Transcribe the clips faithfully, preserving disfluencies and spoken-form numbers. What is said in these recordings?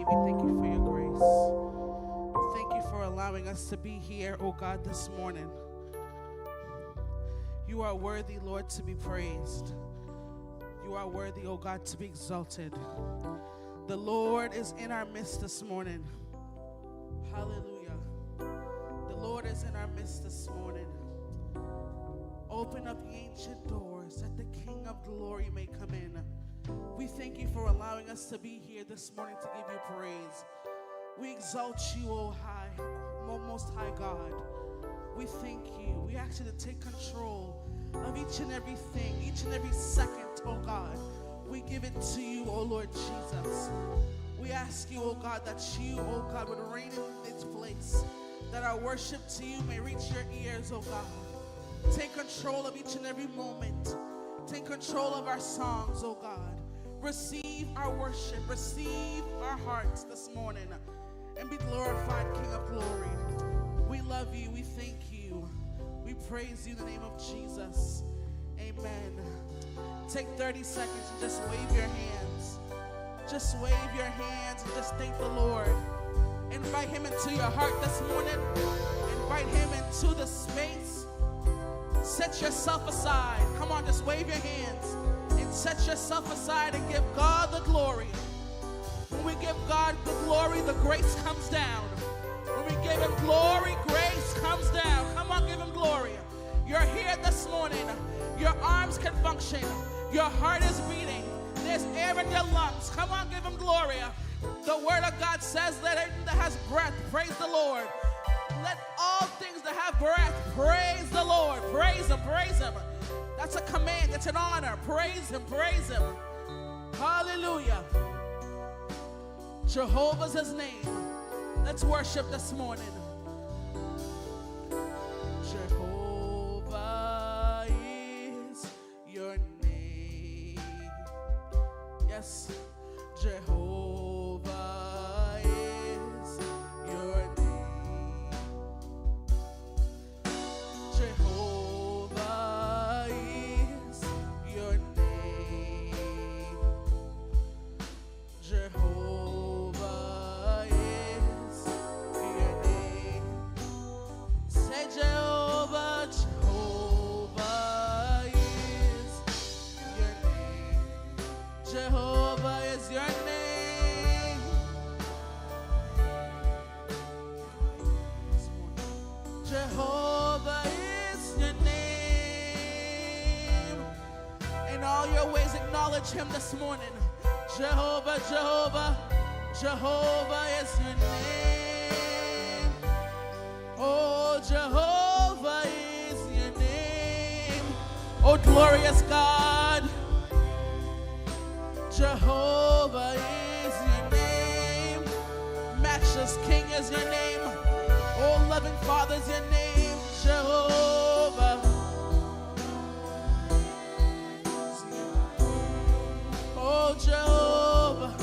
We thank you for your grace. Thank you for allowing us to be here, oh God, this morning. You are worthy, Lord, to be praised. You are worthy, oh God, to be exalted. The Lord is in our midst this morning. Hallelujah. The Lord is in our midst this morning. Open up the ancient doors that the King of glory may come in. We thank you for allowing us to be here this morning to give you praise. We exalt you, O high, Mo- Most High God. We thank you. We ask you to take control of each and everything, each and every second, oh God. We give it to you, oh Lord Jesus. We ask you, oh God, that you, oh God, would reign in this place, that our worship to you may reach your ears, oh God. Take control of each and every moment. Take control of our songs, oh God. Receive our worship. Receive our hearts this morning. And be glorified, King of glory. We love you. We thank you. We praise you in the name of Jesus. Amen. Take thirty seconds and just wave your hands. Just wave your hands and just thank the Lord. Invite him into your heart this morning. Invite him into the space. Set yourself aside. Come on, just wave your hands and set yourself aside and give God the glory. When we give God the glory, the grace comes down. When we give him glory, grace comes down. Come on, give him glory. You're here this morning. Your arms can function. Your heart is beating. There's air in your lungs. Come on, give him glory. The word of God says, "Let everything that has breath praise the Lord." Let all things that have breath praise the Lord. Praise him, praise him. That's a command, it's an honor. Praise him, praise him. Hallelujah. Jehovah's his name. Let's worship this morning. Jehovah is your name. Yes, Jehovah is your name. Jehovah is your name. Jehovah is your name. Say, "Jehovah, Jehovah is your name. Jehovah is your name. Jehovah is your name." In all your ways, acknowledge him this morning. Jehovah, Jehovah, Jehovah is your name. Oh, Jehovah is your name. Oh, glorious God. Jehovah is your name. Matchless King is your name. Oh, loving Father is your name. Jehovah. Oh Jehovah,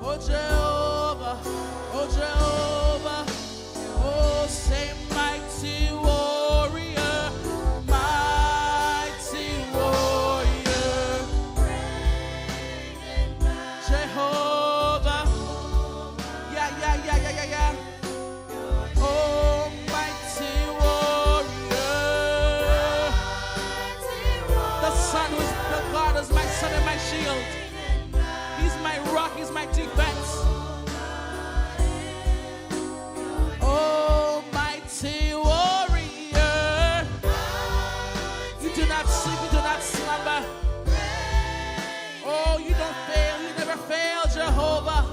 oh Jehovah, oh Jehovah. Oh, say, "Mighty warrior, mighty warrior." Jehovah. Yeah, yeah, yeah, yeah, yeah, yeah. Almighty warrior. The Son who is the God is my sun and my shield. He's my rock, he's my defense. Almighty warrior. You do not sleep, you do not slumber. Oh, you don't fail, you never fail, Jehovah.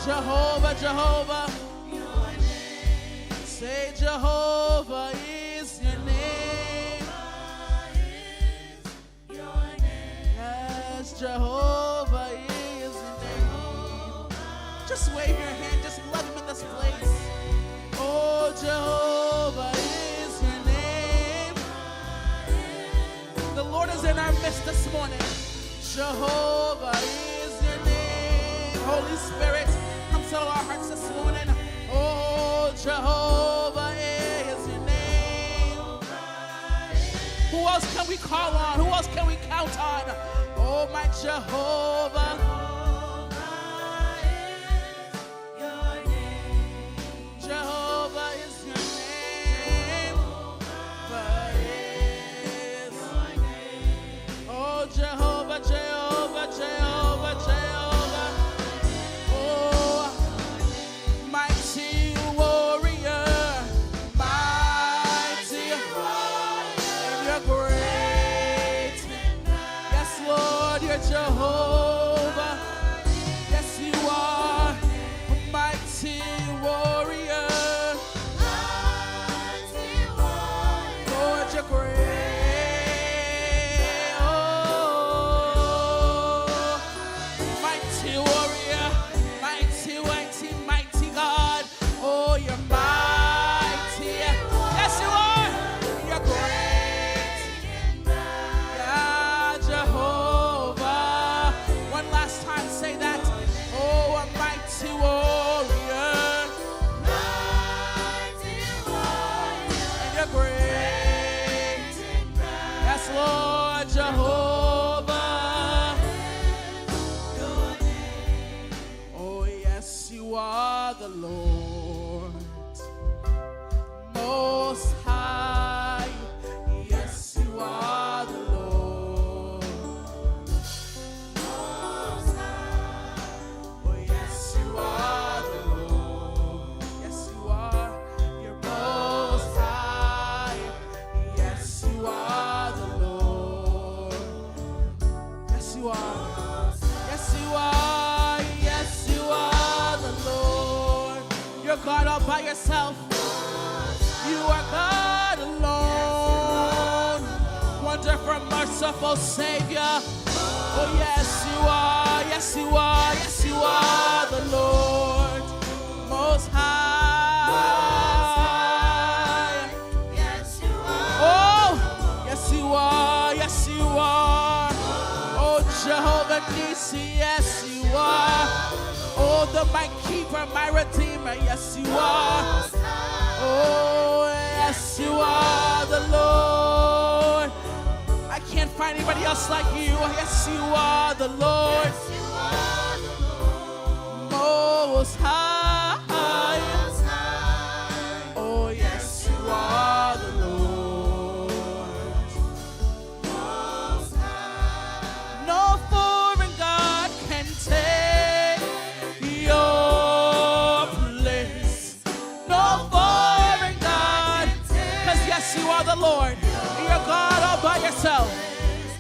Jehovah, Jehovah. Say, "Jehovah is your name." Yes, Jehovah is your name. Just wave your hand, just love him in this place. Oh, Jehovah is your name. The Lord is in our midst this morning. Jehovah is your name. Holy Spirit, come settle our hearts this morning. Oh, Jehovah is your name. Who else can we call on? Who else can we count on? Oh, my Jehovah. Warrior, mighty, mighty, mighty God. Oh, you're mighty. Yes, you are. You're great. Yeah, Jehovah. One last time, say that. Oh, a mighty warrior. And you're great. Yes, Lord Jehovah. Oh, yes, you are the Lord Most High. Yes, you are the Lord Most High. Oh, yes, you are the Lord. Yes, you are. You're most high. Yes, you are the Lord. Yes, you are. Yes, you are. Yes, you are the Lord. You're God all by yourself. You are God alone. Wonderful, merciful Savior. Oh, yes, you are. Yes, you are. Yes, you are the Lord Most High. Oh, yes, you are. Yes, you are. Oh, Jehovah Nissi, yes, you are. Oh, the, my keeper, my redeemer, yes, you are. Oh, yes, you are the Lord. I can't find anybody else like you. Yes, you are the Lord Most High. Oh, yes, you are the Lord Most High. No foreign God can take your place. No foreign God. 'Cause yes, you are the Lord. You're God all by yourself.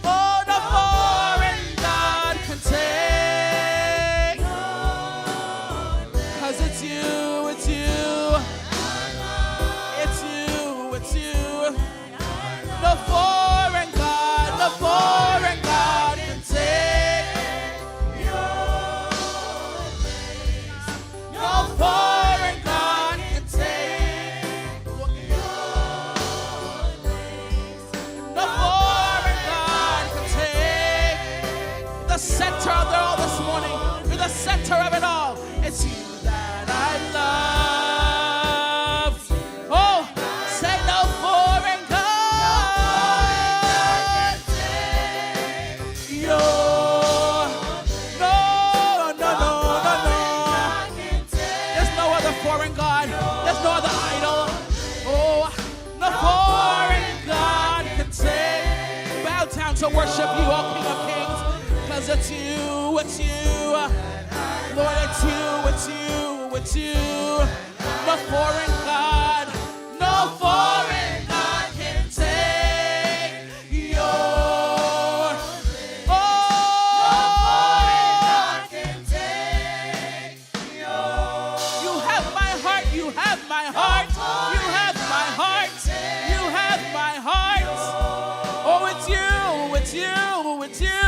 Oh, no foreign God can take. 'Cause it's you, it's you. It's you, it's you. No foreign God, no foreign God can take your place. No foreign God can take your place. No foreign God can take the center of it all this morning. You're the center of it all. It's you that I love. Oh, say no foreign God. Your, no, no, no, no, no. There's no other foreign God. There's no other idol. Oh, no foreign God can take. Bow down to worship you, oh King of Kings. 'Cause it's you, it's you. Lord, it's you, it's you, it's you. No foreign God, no foreign God can take your place. Oh, no foreign God can take your place. You have my heart, you have my heart, you have my heart, you have my heart. Oh, it's you, it's you, it's you.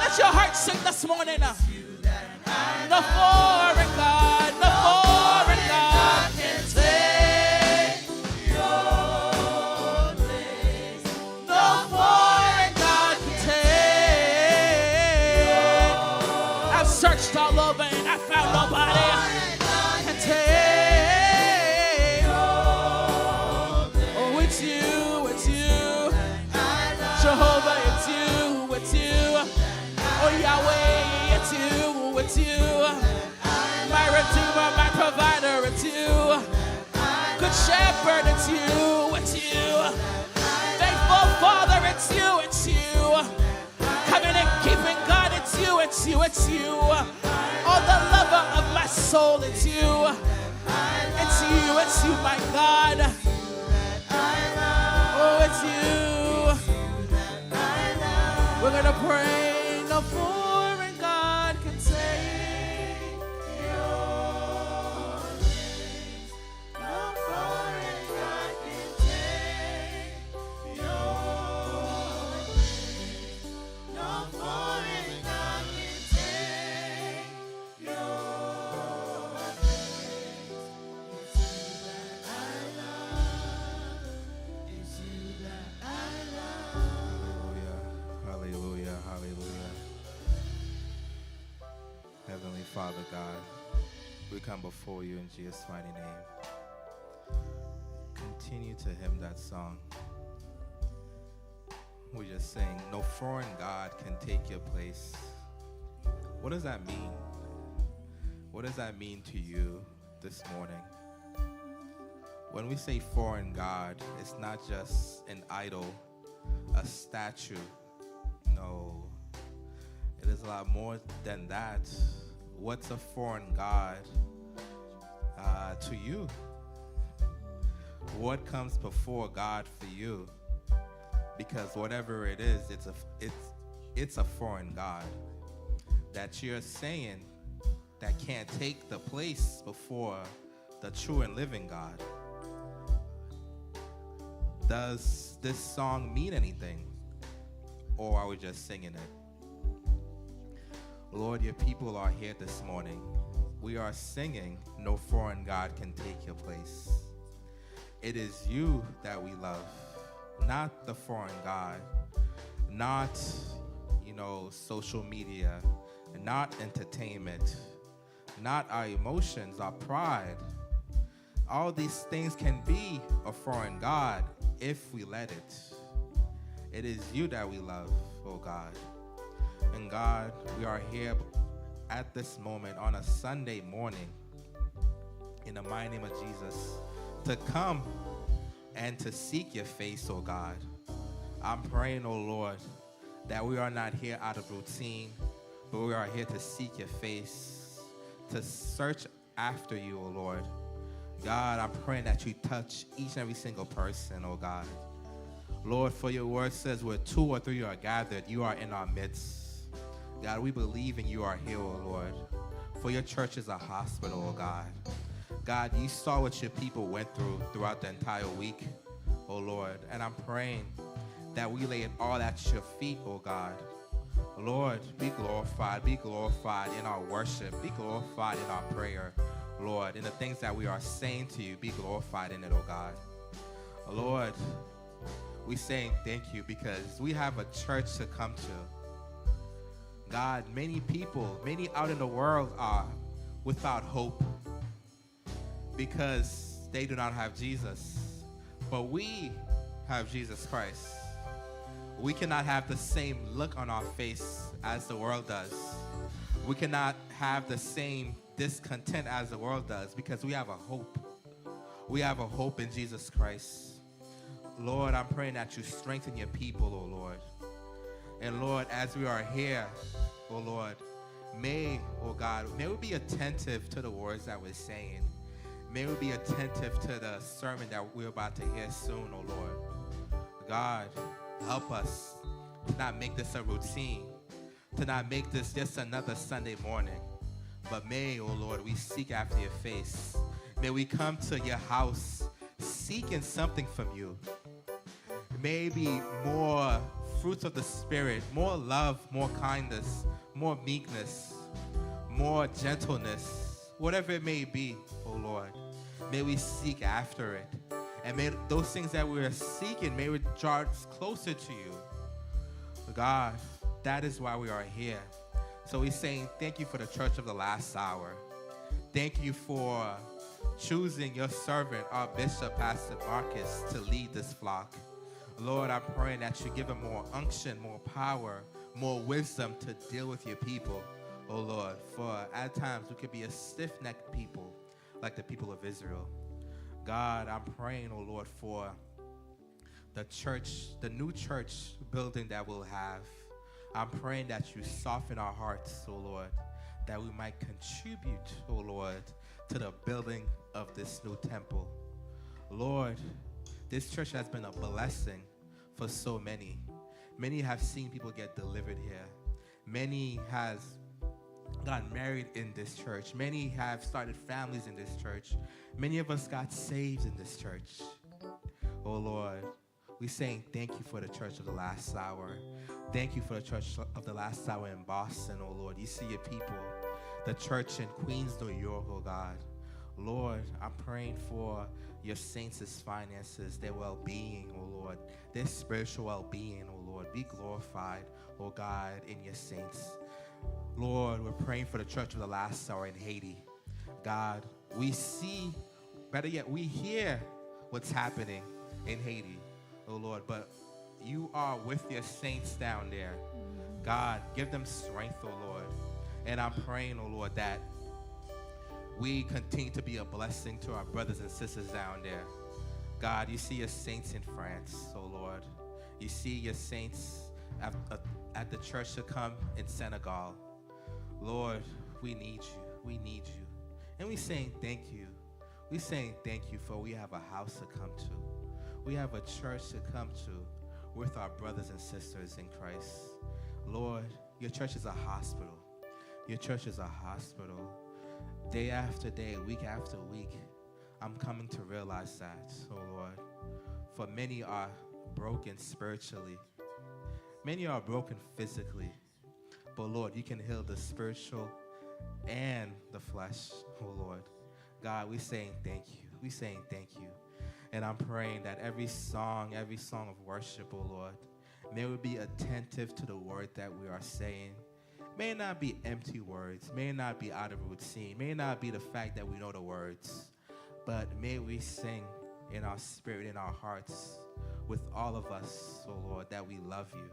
Let your heart sing this morning. No foreign God, no foreign God can take your place. No foreign God can take. I've searched all over and I found nobody can take. Oh, it's you, it's you. Jehovah, it's you, it's you. Oh, Yahweh, it's you, it's you. My redeemer, my provider, it's you. Good shepherd, it's you, it's you. Faithful father, it's you, it's you. Covenant keeping God, it's you, it's you, it's you. Oh, the lover of my soul, it's you. It's you, it's you, my God. Oh, it's you. We're gonna pray. No foreign God can take your place. No foreign God can take your place. No foreign God can Heavenly Father God, we come before you in Jesus' mighty name. Continue to hymn that song. We just sing, "No foreign God can take your place." What does that mean? What does that mean to you this morning? When we say foreign God, it's not just an idol, a statue. No. It is a lot more than that. What's a foreign God, uh, to you? What comes before God for you? Because whatever it is, it's a, it's, it's a foreign God that you're saying that can't take the place before the true and living God. Does this song mean anything? Or are we just singing it? Lord, your people are here this morning. We are singing, "No foreign God can take your place." It is you that we love, not the foreign God, not, you know, social media, not entertainment, not our emotions, our pride. All these things can be a foreign God if we let it. It is you that we love, oh God. And God, we are here at this moment on a Sunday morning in the mighty name of Jesus to come and to seek your face, oh God. I'm praying, oh Lord, that we are not here out of routine, but we are here to seek your face, to search after you, oh Lord. God, I'm praying that you touch each and every single person, oh God. Lord, for your word says, "Where two or three are gathered, you are in our midst." God, we believe and you are here, oh Lord. For your church is a hospital, oh God. God, you saw what your people went through throughout the entire week, oh Lord. And I'm praying that we lay it all at your feet, oh God. Lord, be glorified, be glorified in our worship, be glorified in our prayer, Lord, in the things that we are saying to you, be glorified in it, oh God. Lord, we saying thank you because we have a church to come to. God, many people, many out in the world are without hope because they do not have Jesus. But we have Jesus Christ. We cannot have the same look on our face as the world does. We cannot have the same discontent as the world does because we have a hope. We have a hope in Jesus Christ. Lord, I'm praying that you strengthen your people, oh Lord. And Lord, as we are here, oh Lord, may, oh God, may we be attentive to the words that we're saying. May we be attentive to the sermon that we're about to hear soon, oh Lord. God, help us to not make this a routine, to not make this just another Sunday morning. But may, oh Lord, we seek after your face. May we come to your house seeking something from you. Maybe more fruits of the Spirit, more love, more kindness, more meekness, more gentleness, whatever it may be, oh Lord. May we seek after it. And may those things that we are seeking, may we draw us closer to you. God, that is why we are here. So we're saying thank you for the church of the last hour. Thank you for choosing your servant, our bishop, Pastor Marcus, to lead this flock. Lord, I'm praying that you give him more unction, more power, more wisdom to deal with your people, oh Lord. For at times we could be a stiff-necked people, like the people of Israel. God, I'm praying, oh Lord, for the church, the new church building that we'll have. I'm praying that you soften our hearts, oh Lord, that we might contribute, oh Lord, to the building of this new temple. Lord, this church has been a blessing for so many. Many have seen people get delivered here. Many has got married in this church. Many have started families in this church. Many of us got saved in this church. Oh Lord, we saying thank you for the church of the last hour. Thank you for the church of the last hour in Boston, oh Lord. You see your people, the church in Queens, New York, oh God. Lord, I'm praying for your saints' finances, their well-being, oh Lord, their spiritual well-being, oh Lord. Be glorified, oh God, in your saints. Lord, we're praying for the church of the last hour in Haiti. God, we see, better yet, we hear what's happening in Haiti, oh Lord, but you are with your saints down there. God, give them strength, oh Lord. And I'm praying, oh Lord, that we continue to be a blessing to our brothers and sisters down there. God, you see your saints in France, oh Lord. You see your saints at, at, at the church to come in Senegal. Lord, we need you. We need you. And we saying thank you. We saying thank you for we have a house to come to. We have a church to come to with our brothers and sisters in Christ. Lord, your church is a hospital. Your church is a hospital. Day after day, week after week, I'm coming to realize that, oh Lord. For many are broken spiritually. Many are broken physically. But Lord, you can heal the spiritual and the flesh, oh Lord. God, we saying thank you. We saying thank you. And I'm praying that every song, every song of worship, oh Lord, may we be attentive to the word that we are saying. May it not be empty words. May it not be out of routine. May it not be the fact that we know the words. But may we sing in our spirit, in our hearts, with all of us, oh Lord, that we love you,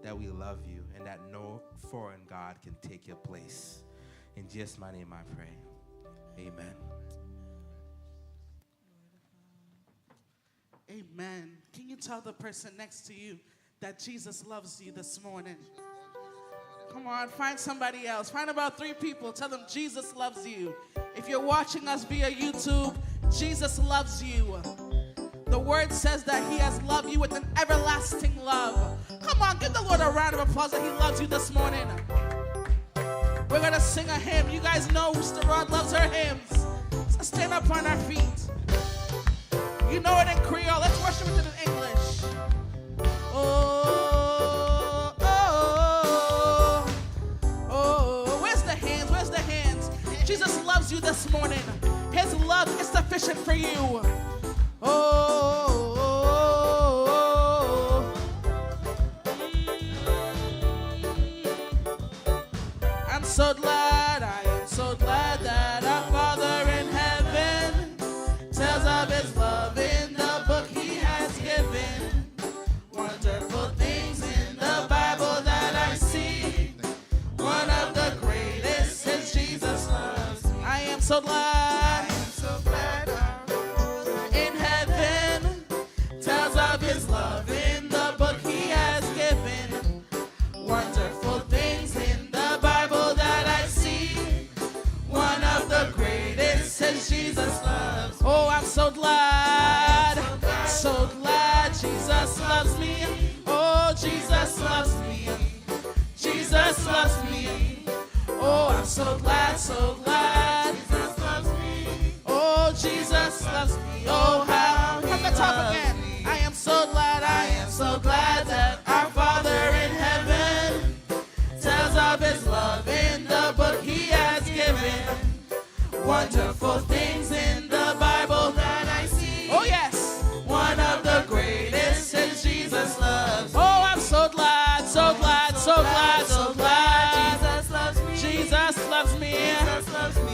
that we love you, and that no foreign God can take your place. In Jesus' mighty name I pray. Amen. Amen. Can you tell the person next to you that Jesus loves you this morning? Come on, find somebody else. Find about three people. Tell them Jesus loves you. If you're watching us via YouTube, Jesus loves you. The word says that he has loved you with an everlasting love. Come on, give the Lord a round of applause that he loves you this morning. We're gonna sing a hymn. You guys know Sister Rod loves her hymns. So stand up on our feet. You know it in Creole. Let's worship it in English. Oh, oh, oh, oh. Where's the hands? Where's the hands? Jesus loves you this morning. His love is sufficient for you. Oh, oh, oh, oh. I'm so glad, I am so glad that our Father in heaven tells of his love in the book he has given. Wonderful things in the Bible that I see. One of the greatest is Jesus loves me. I am so glad. I am so glad our Father in heaven tells of his love in the book he has given. Wonderful things in the Bible that I see. One of the greatest is Jesus loves me. Oh, I'm so glad, so glad Jesus loves me. Oh, Jesus loves me. Jesus loves me. Oh, I'm so glad, so glad Jesus loves me. Oh, Jesus loves me. Oh, how he loves me. From the top again. I am so glad, I am so glad that our Father in heaven tells of his love in the book he has given. Wonderful things in the Bible that I see. Oh, yes. One of the greatest is Jesus loves me. Oh, I'm so glad, so glad, so glad, so glad. Jesus loves me. Jesus loves me.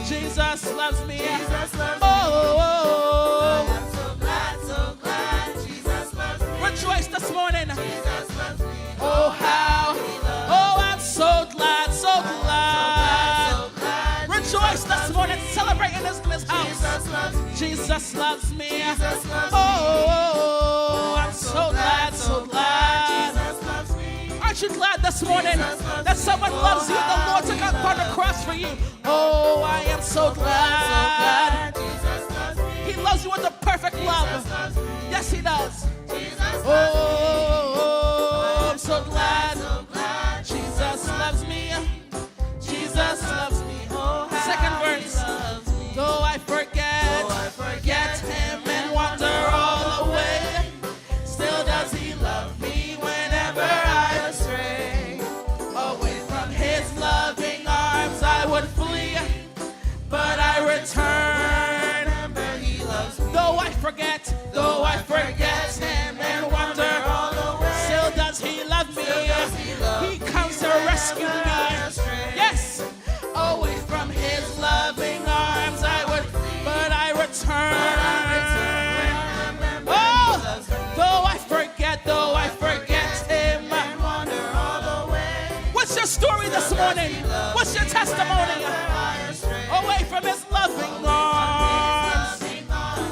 Jesus loves me. Jesus loves me. Oh, oh, oh, oh. I'm so glad, so glad. Jesus loves me. Rejoice this morning. Jesus loves me. Oh, how. Oh, I'm so glad, so glad. Rejoice this morning. Celebrate in this, in this house. Jesus loves me. Jesus loves me. Oh, I'm so glad, so glad. Aren't you glad this morning that someone loves you? The Lord took out upon the cross for you. Oh, I am so glad. He loves you with a perfect love. Yes, he does. Oh, I'm so glad. Jesus loves me. Jesus loves me. Oh, how he loves me. Second verse. Though I forget, though I forget him and wander all away, still does he love me whenever I astray. Away from his loving arms I would flee, but I return. Remember he loves me. Though I forget, though I forget him and wander all away, still does he love me. Still does he love me. He comes to rescue me. Whenever I astray. Yes. morning? What's your testimony? Away from his loving arms.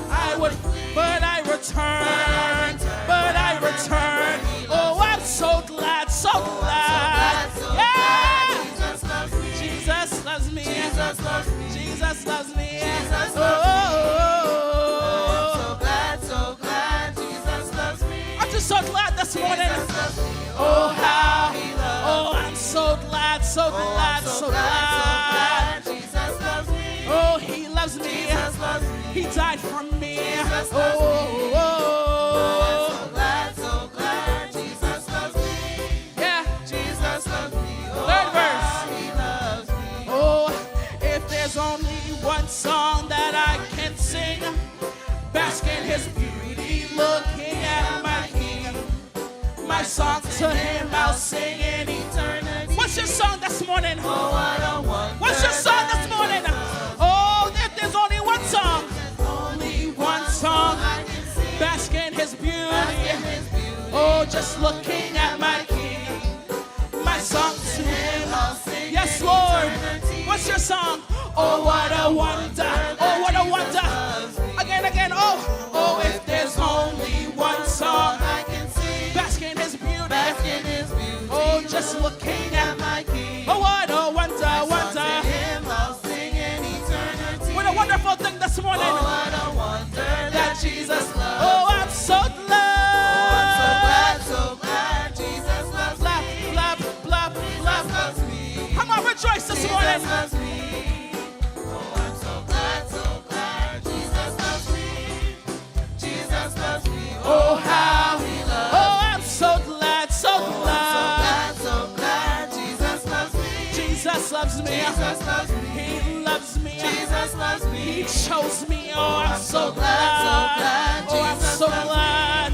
I would, but I return, but I return. Oh, I'm so glad, so glad. Yeah. Jesus loves me. Jesus loves me. Oh, I'm just so glad this morning. Oh, how. Oh, I'm so glad, so glad, so glad. Oh, he loves me. He died for me. Oh, oh, oh, oh. Yeah. Third verse. Oh, if there's only one song that I can sing, bask in his beauty, looking at my King. My song to him I'll sing in eternity. What's your song this morning? Oh, what a wonder. What's your song this morning? Oh, if there's only one song, only one song, bask in his beauty. Oh, just looking at my King. My song to him. Yes, Lord. What's your song? Oh, what a wonder. Oh, what a wonder. Again, again. Oh, oh, if there's only one song. Bask in his beauty. Oh, just looking at my King. Oh, what a wonder, wonder. What a wonderful thing this morning. Oh, what a wonder that Jesus loves. Oh, I'm so glad. Oh, I'm so glad, so glad Jesus loves me. Clap, clap, clap, clap. Jesus loves me. Come on, rejoice this morning. Jesus loves me. Oh, I'm so glad, so glad Jesus loves me. Jesus loves me. Oh, how he loves me. Oh, I'm so glad, so glad. Oh, I'm so glad, so glad Jesus loves me. Jesus loves me. Jesus loves me. He loves me. Jesus loves me. He chose me. Oh, I'm so glad, so glad. Oh, I'm so glad.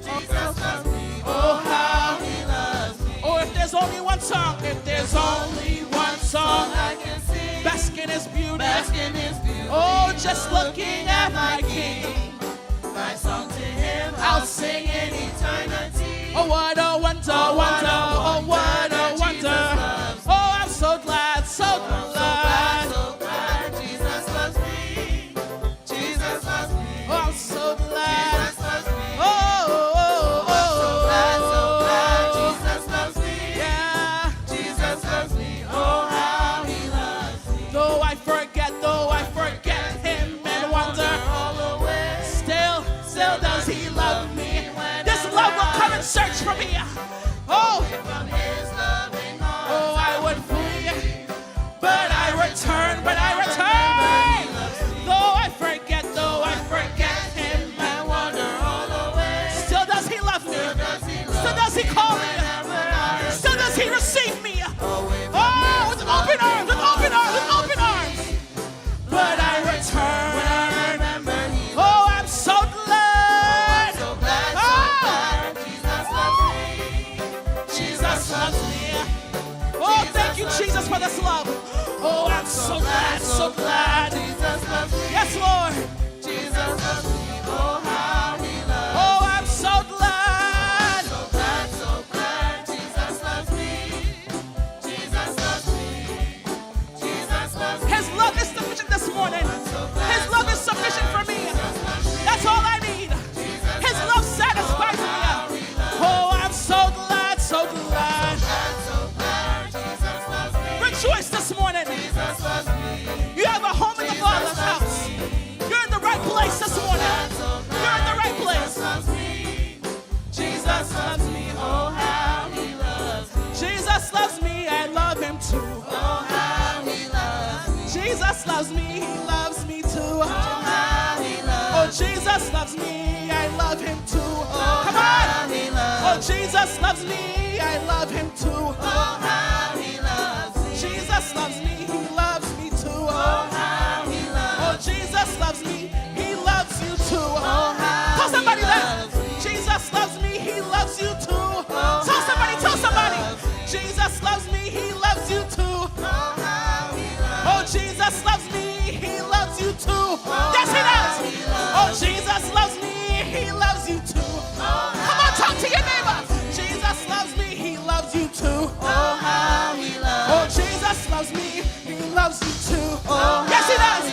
Jesus loves me. Oh, how he loves me. Oh, if there's only one song, if there's only one song, I can sing. Bask in his beauty. Bask in his beauty. Oh, just looking at my King. My song to him I'll sing in eternity. Oh, what a wonder, oh, wonder, oh, what a wonder. Oh, I'm so glad, so glad. Oh, I'm so glad, so glad Jesus loves me. Jesus loves me. Oh, I'm so glad. Jesus loves me. Oh, oh, oh, oh. I'm so glad, so glad Jesus loves me. Yeah. Jesus loves me. Oh, how he loves me. Though I forget, though I forget him and wander all the way, still, still does he love me. This love will come and search for me. Oh, oh, I would flee, but I return, but I return. Though I forget, though I forget him, I wander all the way. Still does he love me. Still does he call me. Still does he receive me. Oh, with open arms, with open arms, with open arms. But I return. Oh, I'm so glad. Oh, Jesus loves me. Jesus loves me. Oh, thank you, Jesus, for this love. Oh, I'm so glad, so glad. Jesus loves me. Yes, Lord. Jesus loves me. Oh, how he loves me. Oh, I'm so glad. So glad, so glad. Jesus loves me. Jesus loves me. His love is sufficient this morning. His love is sufficient for me. That's all I need. His love satisfies me. Oh, I'm so glad, so glad. Rejoice this morning. You have a home in the Father's house. You're in the right place this morning. You're in the right place. Jesus loves me, oh how he loves me. Jesus loves me, I love him too. Oh how he loves me. Jesus loves me, he loves me too. Oh how he loves me. Oh, Jesus loves me, I love him too. Oh, come on. How he loves me. Oh, Jesus loves me, I love him too. Oh how he loves me. Jesus loves me, he loves me too. Oh how he loves me. Oh, Jesus loves me, he loves you too. Oh how he loves me. Tell somebody that. Jesus loves me, he loves you too. Tell somebody, tell somebody. Jesus loves me, he loves you too. Oh, Jesus loves me, he loves you too. Yes, he does. Oh, Jesus loves me, he loves you too. Come on, talk to your neighbor. Jesus loves me, he loves you too. Oh, how he loves. Oh, Jesus loves me. He loves you too. Oh, yes, he does.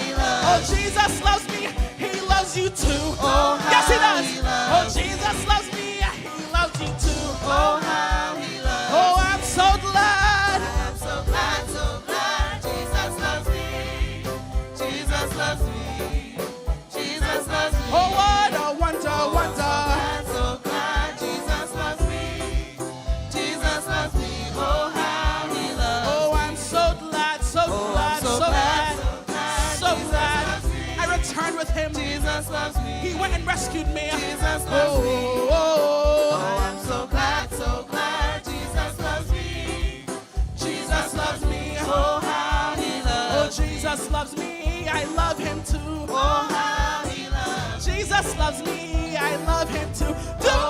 Oh, Jesus loves me. He loves you too. Oh, yes, he does. Oh, Jesus loves me. He loves you too. Oh, how he loves. Oh, I'm so glad. I'm so glad, so glad. Jesus loves me. Jesus loves me. Jesus loves me. Oh, what a wonder, wonder. Oh, I'm so glad, so glad Jesus loves me. Jesus loves me. Oh, how he loves. Oh, I'm so glad, so glad, so glad, so glad. I returned with him. Jesus loves me. He went and rescued me. Jesus loves me. Oh, oh, oh. Oh, I'm so glad, so glad Jesus loves me. Jesus loves me. Oh, how he loves. Oh, Jesus loves me. I love him too. Oh, how he loves. Jesus loves me. I love him too. Do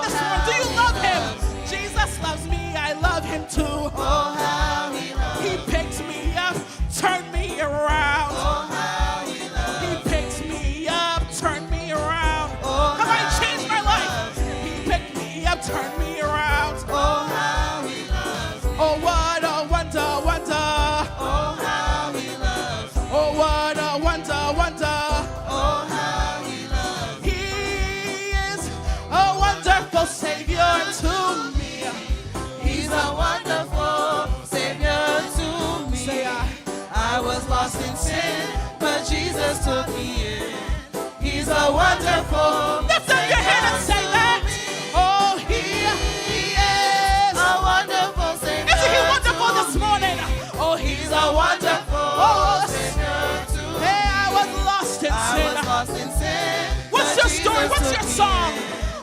this one. Do you love him? Jesus loves me. I love him too. Oh, how he loves. He picked me up, turned me around. Oh, how he loves. He picked me up, turned me around. Oh, come on, how he changed my life. He picked me up, turned me around. Oh, how he loves. Oh, what a wonder, wonder. Oh, how he loves. Oh, what a wonder, wonder. Oh, how he loves. He is a wonderful Savior to me. He's a wonderful Savior to me. Say, I, I was lost in sin, but Jesus took me in. He's a wonderful. Lift up your hand and say that. Oh, he, he is a wonderful Savior. Isn't he wonderful this morning? Oh, he's a wonderful Savior to me. Hey, I was lost in sin. I was lost in sin. What's your story? What's your song?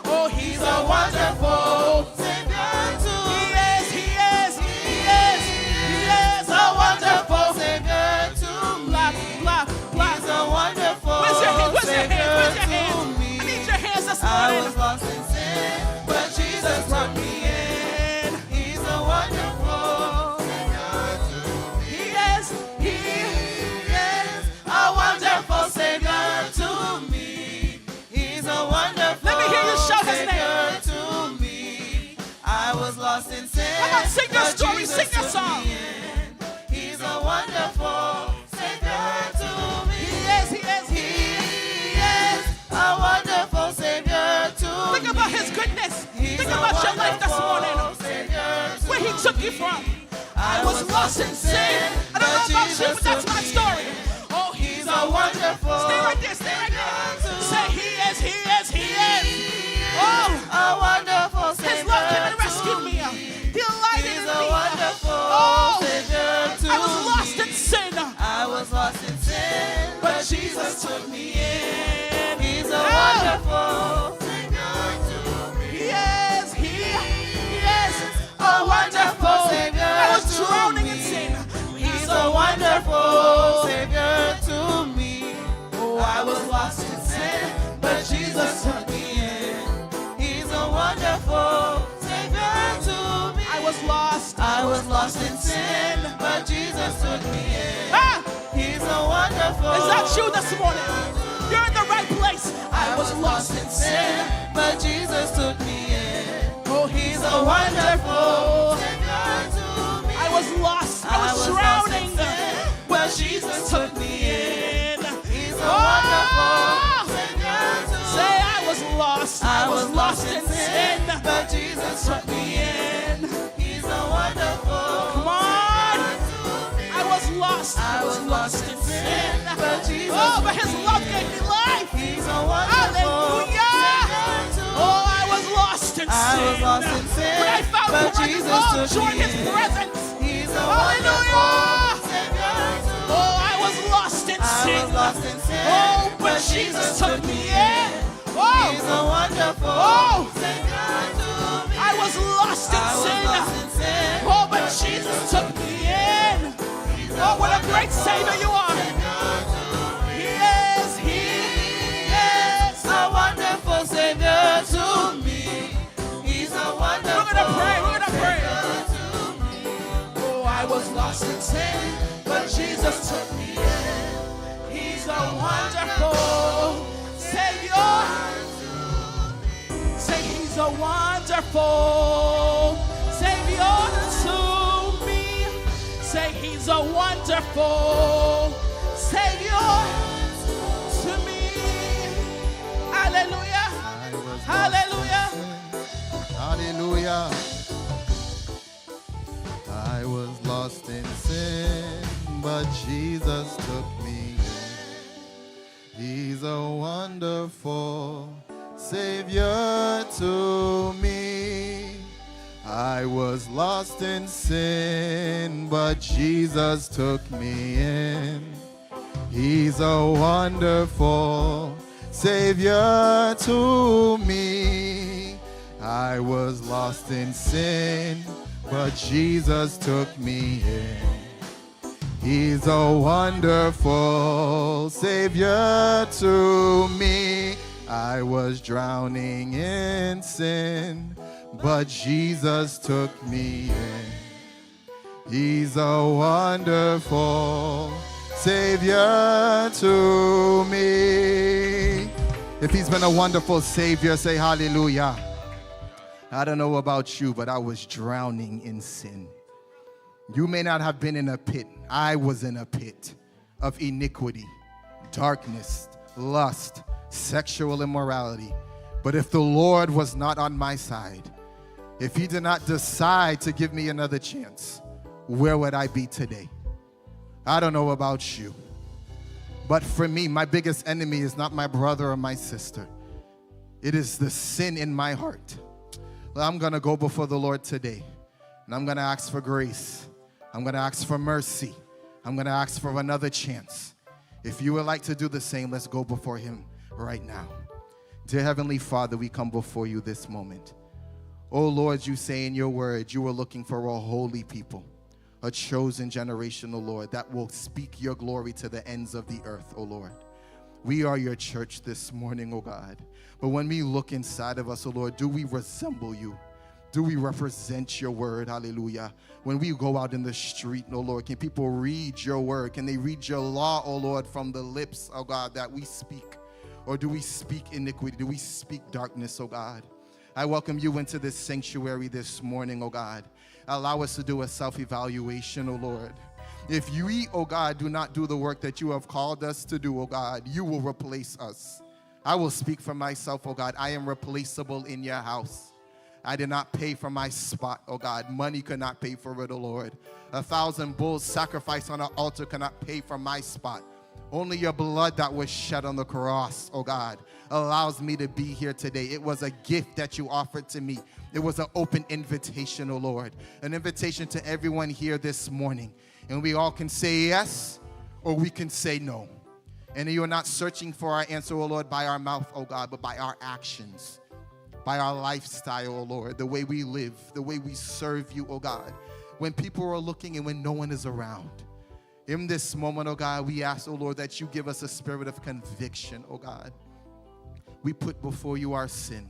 Oh, he's a wonderful Savior to me. He is, he is, he is, he is a wonderful Savior to me. Clap, clap, clap. He's a wonderful Savior to me. Where's your hand? Where's your hand? Where's your hand? I need your hands this morning. I was lost in sin, but Jesus took me in. He's a wonderful Savior to me. He is, he is a wonderful Savior to me. He's a wonderful Savior to me. Let me hear you shout his name. I was lost in sin. Come on, sing your story, sing your song. He's a wonderful Savior to me. He is, he is, he is a wonderful Savior to me. Think about his goodness. Think about your life this morning. Where he took you from. I was lost in sin, I don't know about you, but that's my story. Oh, he's a wonderful. Stay right there, stay right there. Say, he is, he is, he is. Oh, a wonderful Savior. His love came and rescued me. He delighted in me. Oh, I was lost in sin. I was lost in sin, but Jesus took me in. He's a wonderful Savior to me. He is, he is a wonderful Savior. I was drowning in sin. He's a wonderful Savior to me. Oh, I was lost in sin, but Jesus took me in. He's a wonderful Savior to me. I was lost. I was lost in sin, but Jesus took me in. Ah! He's a wonderful. Is that you this morning? You're in the right place. I was lost in sin, but Jesus took me in. Oh, he's a wonderful Savior to me. I was lost. I was drowning. But Jesus took me in. He's a wonderful Savior to me. Say, I was lost. I was lost in sin, but Jesus took me in. He's a wonderful Savior to me. Come on. I was lost. I was lost in sin, but Jesus took me in. Oh, but his love gave me life. He's a wonderful Savior to me. Hallelujah. Oh, I was lost in sin. I was lost in sin, but Jesus took me in. But I found Christ. Oh, joy in his presence. He's a wonderful Savior to me. Oh, I was lost in sin. I was lost in sin, but Jesus took me in. Oh, he's a wonderful Savior to me. I was lost in sin. I was lost in sin, but Jesus took me in. Oh, what a great Savior you are. He is, he is a wonderful Savior to me. He's a wonderful Savior to me. We're gonna pray, we're gonna pray. Oh, I was lost in sin, but Jesus took me in. He's a wonderful Savior. Say, he's a wonderful Savior to The wonderful Savior to me. Hallelujah. I was lost Hallelujah. in sin. Hallelujah. I was lost in sin, but Jesus took me in. He's a wonderful Savior to me. I was lost in sin, but Jesus took me in. He's a wonderful Savior to me. I was lost in sin, but Jesus took me in. He's a wonderful Savior to me. I was drowning in sin, but Jesus took me in. He's a wonderful Savior to me. If he's been a wonderful Savior, say hallelujah. I don't know about you, but I was drowning in sin. You may not have been in a pit. I was in a pit of iniquity, darkness, lust, sexual immorality. But if the Lord was not on my side, if he did not decide to give me another chance, where would I be today? I don't know about you. But for me, my biggest enemy is not my brother or my sister. It is the sin in my heart. Well, I'm going to go before the Lord today, and I'm going to ask for grace. I'm going to ask for mercy. I'm going to ask for another chance. If you would like to do the same, let's go before him right now. Dear Heavenly Father, we come before you this moment. Oh Lord, you say in your word, you are looking for a holy people, a chosen generation, O Lord, that will speak your glory to the ends of the earth, O Lord. We are your church this morning, O God. But when we look inside of us, O Lord, do we resemble you? Do we represent your word? Hallelujah. When we go out in the street, O Lord, can people read your word? Can they read your law, O Lord, from the lips, O God, that we speak? Or do we speak iniquity? Do we speak darkness, O God? I welcome you into this sanctuary this morning, O God. Allow us to do a self evaluation, O Lord. If we, O God, do not do the work that you have called us to do, O God, you will replace us. I will speak for myself, O God. I am replaceable in your house. I did not pay for my spot, O God. Money could not pay for it, O Lord. A thousand bulls sacrificed on an altar could not pay for my spot. Only your blood that was shed on the cross, O God, allows me to be here today. It was a gift that you offered to me. It was an open invitation, O Lord. An invitation to everyone here this morning. And we all can say yes or we can say no. And you're not searching for our answer, O Lord, by our mouth, O God, but by our actions, by our lifestyle, O Lord, the way we live, the way we serve you, O God, when people are looking and when no one is around. In this moment, O God, we ask, O Lord, that you give us a spirit of conviction, O God. We put before you our sin.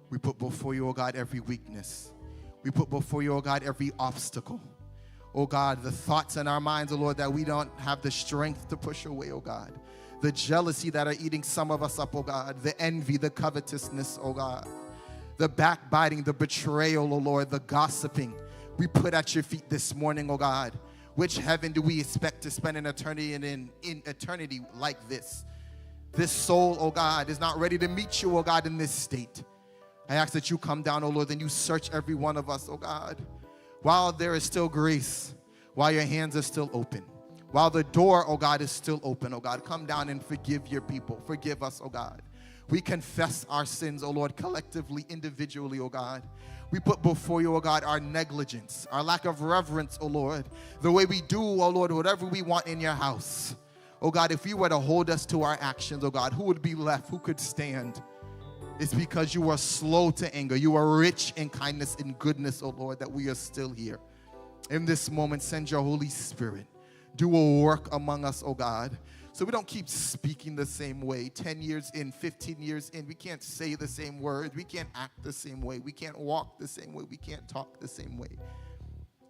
We put before you, O God, every weakness. We put before you, O God, every obstacle. O God, the thoughts in our minds, O Lord, that we don't have the strength to push away, O God. The jealousy that are eating some of us up, O God. The envy, the covetousness, O God. The backbiting, the betrayal, O Lord, the gossiping. We put at your feet this morning, O God. Which heaven do we expect to spend an eternity in, in, in eternity like this? This soul, O God, is not ready to meet you, O God, in this state. I ask that you come down, O Lord, and you search every one of us, O God. While there is still grace, while your hands are still open, while the door, O God, is still open, O God, come down and forgive your people. Forgive us, O God. We confess our sins, O Lord, collectively, individually, O God. We put before you, O God, our negligence, our lack of reverence, O Lord, the way we do, O Lord, whatever we want in your house. Oh God, if you were to hold us to our actions, oh God, who would be left? Who could stand? It's because you are slow to anger. You are rich in kindness and goodness, oh Lord, that we are still here. In this moment, send your Holy Spirit. Do a work among us, oh God. So we don't keep speaking the same way. Ten years in, fifteen years in, we can't say the same words. We can't act the same way. We can't walk the same way. We can't talk the same way.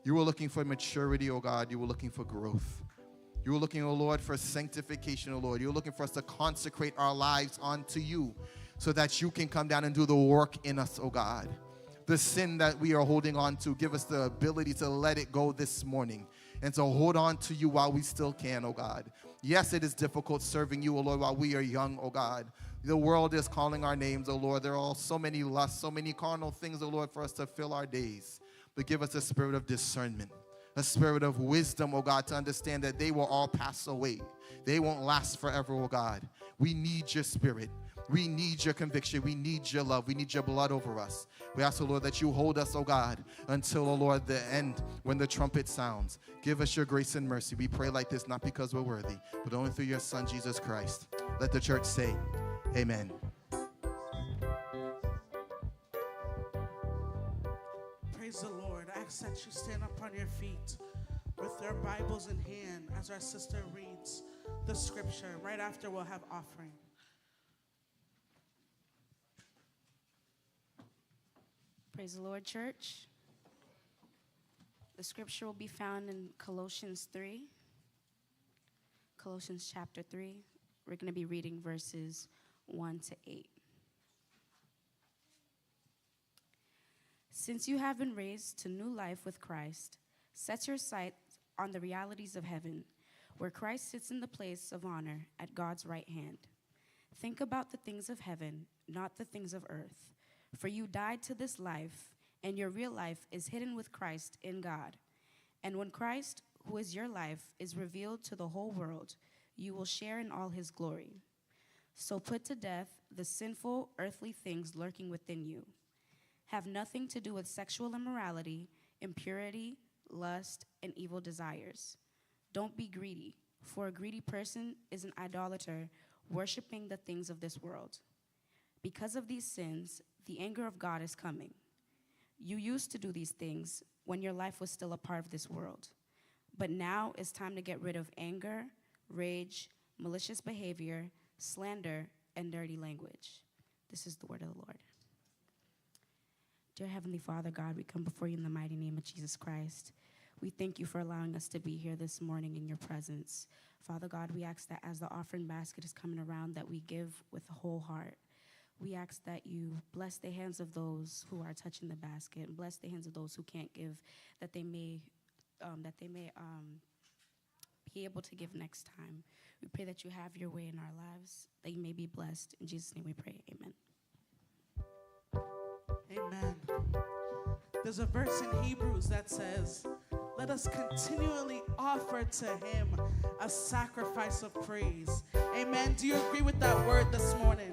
You were looking for maturity, oh God. You were looking for growth. You were looking, oh Lord, for sanctification, oh Lord. You were looking for us to consecrate our lives unto you so that you can come down and do the work in us, oh God. The sin that we are holding on to, give us the ability to let it go this morning. And so hold on to you while we still can, oh God. Yes, it is difficult serving you, oh Lord, while we are young, oh God. The world is calling our names, oh Lord. There are so many lusts, so many carnal things, oh Lord, for us to fill our days. But give us a spirit of discernment, a spirit of wisdom, oh God, to understand that they will all pass away. They won't last forever, oh God. We need your spirit. We need your conviction. We need your love. We need your blood over us. We ask, oh Lord, that you hold us, oh God, until, oh Lord, the end, when the trumpet sounds. Give us your grace and mercy. We pray like this, not because we're worthy, but only through your Son, Jesus Christ. Let the church say, Amen. Praise the Lord. I ask that you stand up on your feet with your Bibles in hand as our sister reads the scripture. Right after, we'll have offering. Praise the Lord, church. The scripture will be found in Colossians three. Colossians chapter three. We're gonna be reading verses one to eight. Since you have been raised to new life with Christ, set your sights on the realities of heaven, where Christ sits in the place of honor at God's right hand. Think about the things of heaven, not the things of earth. For you died to this life, and your real life is hidden with Christ in God. And when Christ, who is your life, is revealed to the whole world, you will share in all his glory. So put to death the sinful, earthly things lurking within you. Have nothing to do with sexual immorality, impurity, lust, and evil desires. Don't be greedy, for a greedy person is an idolater, worshiping the things of this world. Because of these sins, the anger of God is coming. You used to do these things when your life was still a part of this world. But now it's time to get rid of anger, rage, malicious behavior, slander, and dirty language. This is the word of the Lord. Dear Heavenly Father, God, we come before you in the mighty name of Jesus Christ. We thank you for allowing us to be here this morning in your presence. Father God, we ask that as the offering basket is coming around, that we give with a whole heart. We ask that you bless the hands of those who are touching the basket and bless the hands of those who can't give, that they may, um, that they may, um, be able to give next time. We pray that you have your way in our lives, that you may be blessed. In Jesus' name we pray. Amen. Amen. There's a verse in Hebrews that says, "Let us continually offer to him a sacrifice of praise." Amen. Do you agree with that word this morning?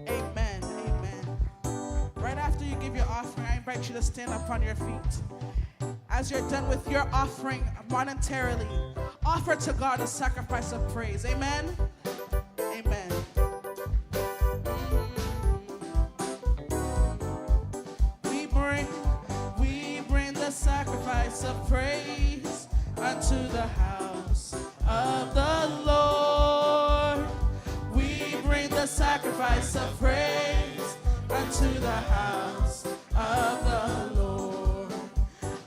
Amen. Amen. Right after you give your offering, I invite you to stand up on your feet. As you're done with your offering monetarily, offer to God a sacrifice of praise. Amen. Amen. We bring, we bring the sacrifice of praise unto the house of the Lord. We bring the sacrifice of praise unto the house of the Lord.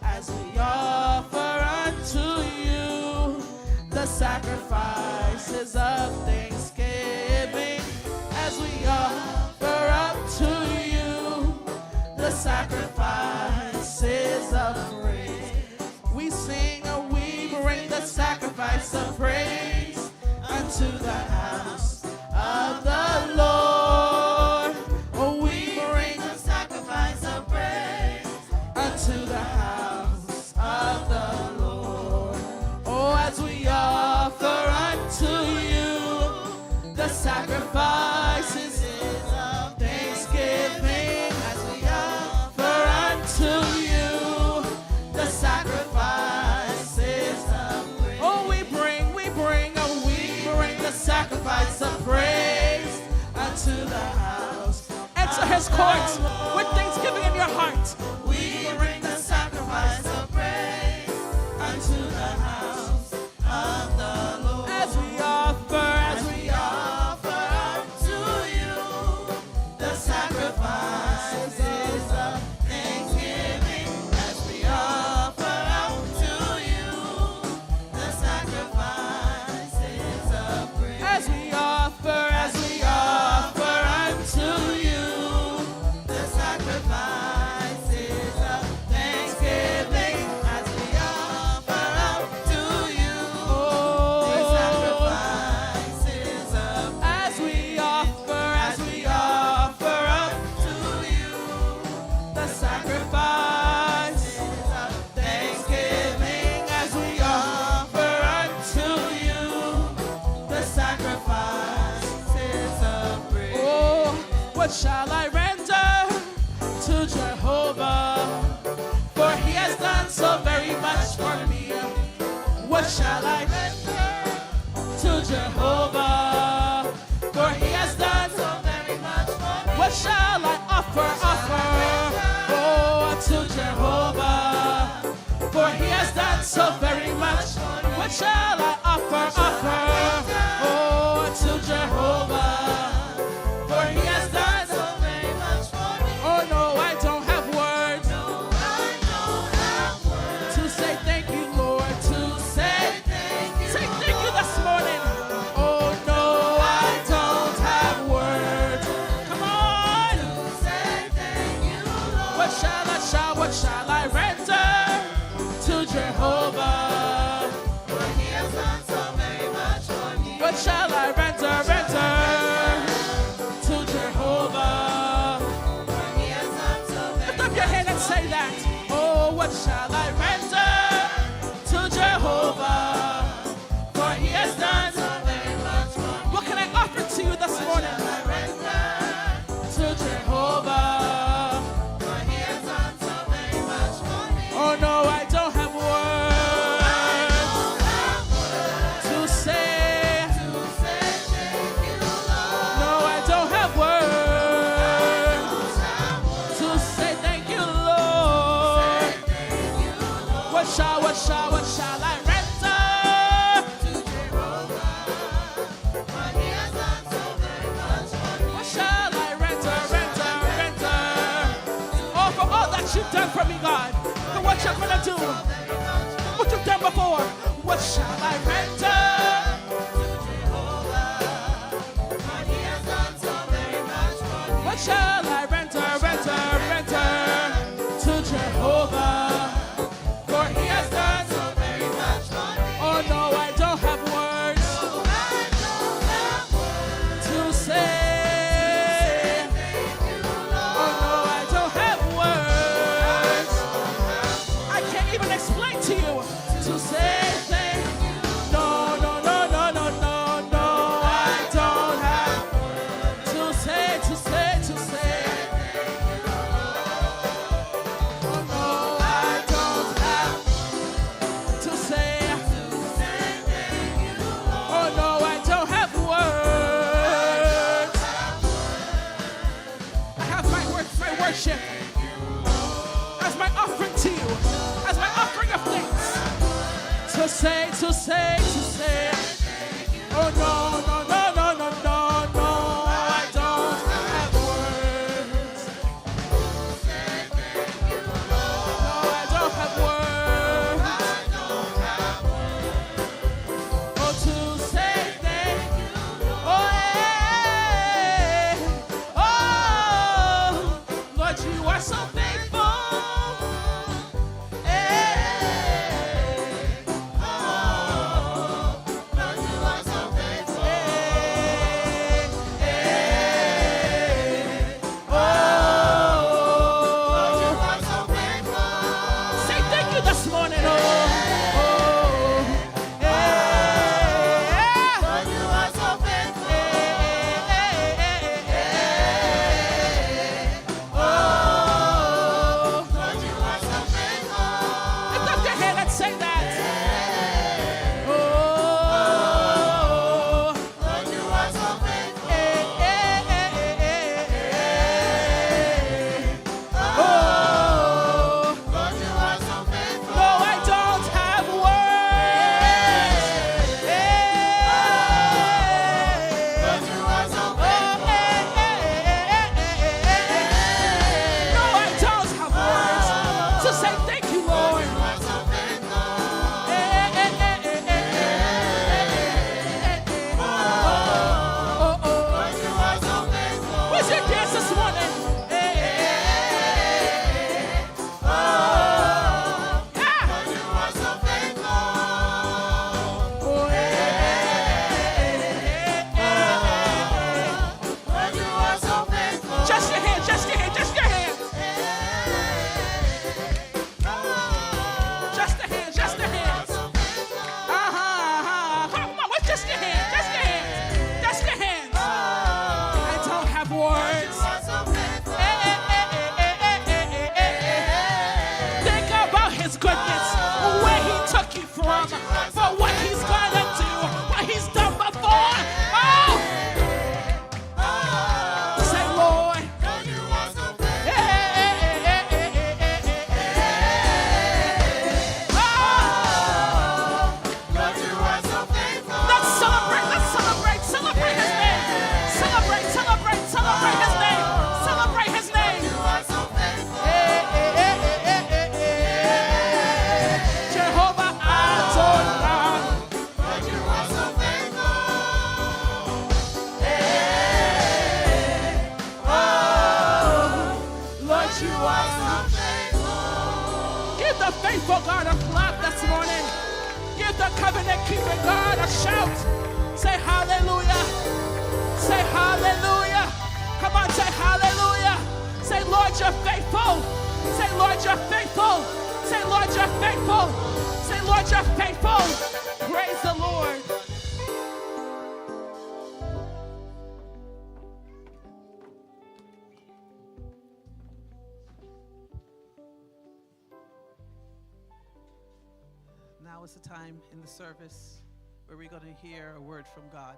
As we offer unto you the sacrifices of thanksgiving, as we offer up to you the sacrifices of praise, we sing, we bring the sacrifice of praise unto the house of the Lord. Oh, we bring a sacrifice of praise unto the house of the Lord. Oh, as we offer unto you the sacrifices of thanksgiving, as we offer unto you the sacrifices of praise. Oh, we bring, we bring, oh, we bring the sacrifice of praise unto the house. Enter his courts with thanksgiving in your heart. We bring the sacrifice of praise unto the house of the Lord. As we offer, as we offer unto you the sacrifices of thanksgiving, as we offer unto you the sacrifices of praise. As we offer, as we offer unto you the sacrifices What shall I render to Jehovah? For he has done so very much for me. What shall I render to Jehovah? For he has done so very much for me. What shall I offer, offer, oh, to Jehovah? For he has done so very much. What shall I offer, offer, oh, to Jehovah? For he has done so very much for me. Oh no, I don't have words. No, I don't have words. To say thank you, Lord. To say thank you, say thank you this morning. Oh no, I don't have words. Come on. To say thank you, Lord. What shall I, shall, what shall I render to Jehovah? For he has done so very much for me. What shall I render, render to Jehovah? For he has done so very much for me. Lift up your hand and say that. Oh, what shall I render to Jehovah? For he has done so very much for me. What can I offer to you this morning? What shall I render to Jehovah? For he has done so very much for me. Oh no, I don't have words to say. No, I don't have words to say thank you, Lord. What shall, what shall, what shall I render? What shall I render, render, render? Oh, for all that you've done for me, God, for what you're gonna do, what you've done before. What shall I render? What shall I render, render, render to Jehovah? For he has done so very much for me. Oh no, I don't have words to say. Oh no, I don't have words. I can't even explain to you to say thank you. No, Faithful God a clap this morning. Give the covenant keeping God a shout. Say hallelujah. Say hallelujah. Come on, say hallelujah. Say, Lord, you're faithful. Say, Lord, you're faithful. Say, Lord, you're faithful. Say, Lord, you're faithful. Praise the Lord. Now is the time in the service where we're going to hear a word from God.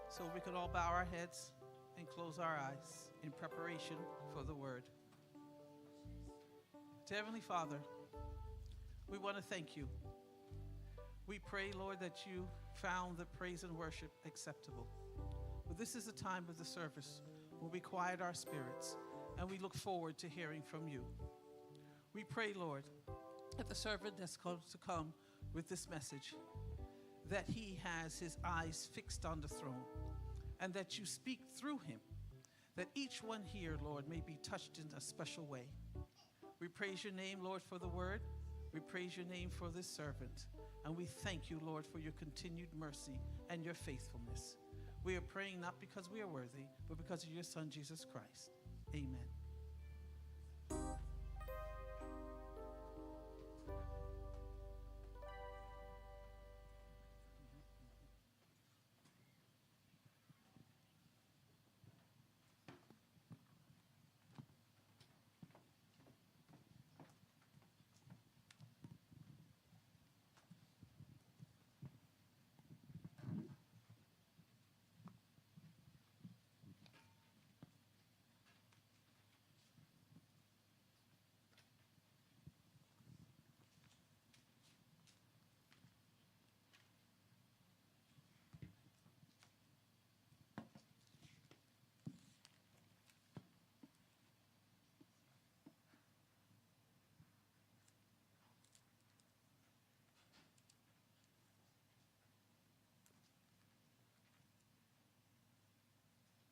So we can all bow our heads and close our eyes in preparation for the word. Dear Heavenly Father, we want to thank you. We pray, Lord, that you found the praise and worship acceptable. But this is a time of the service where we quiet our spirits and we look forward to hearing from you. We pray, Lord, that the servant that's going to come with this message, that he has his eyes fixed on the throne, and that you speak through him, that each one here, Lord, may be touched in a special way. We praise your name, Lord, for the word. We praise your name for this servant. And we thank you, Lord, for your continued mercy and your faithfulness. We are praying not because we are worthy, but because of your Son, Jesus Christ. Amen.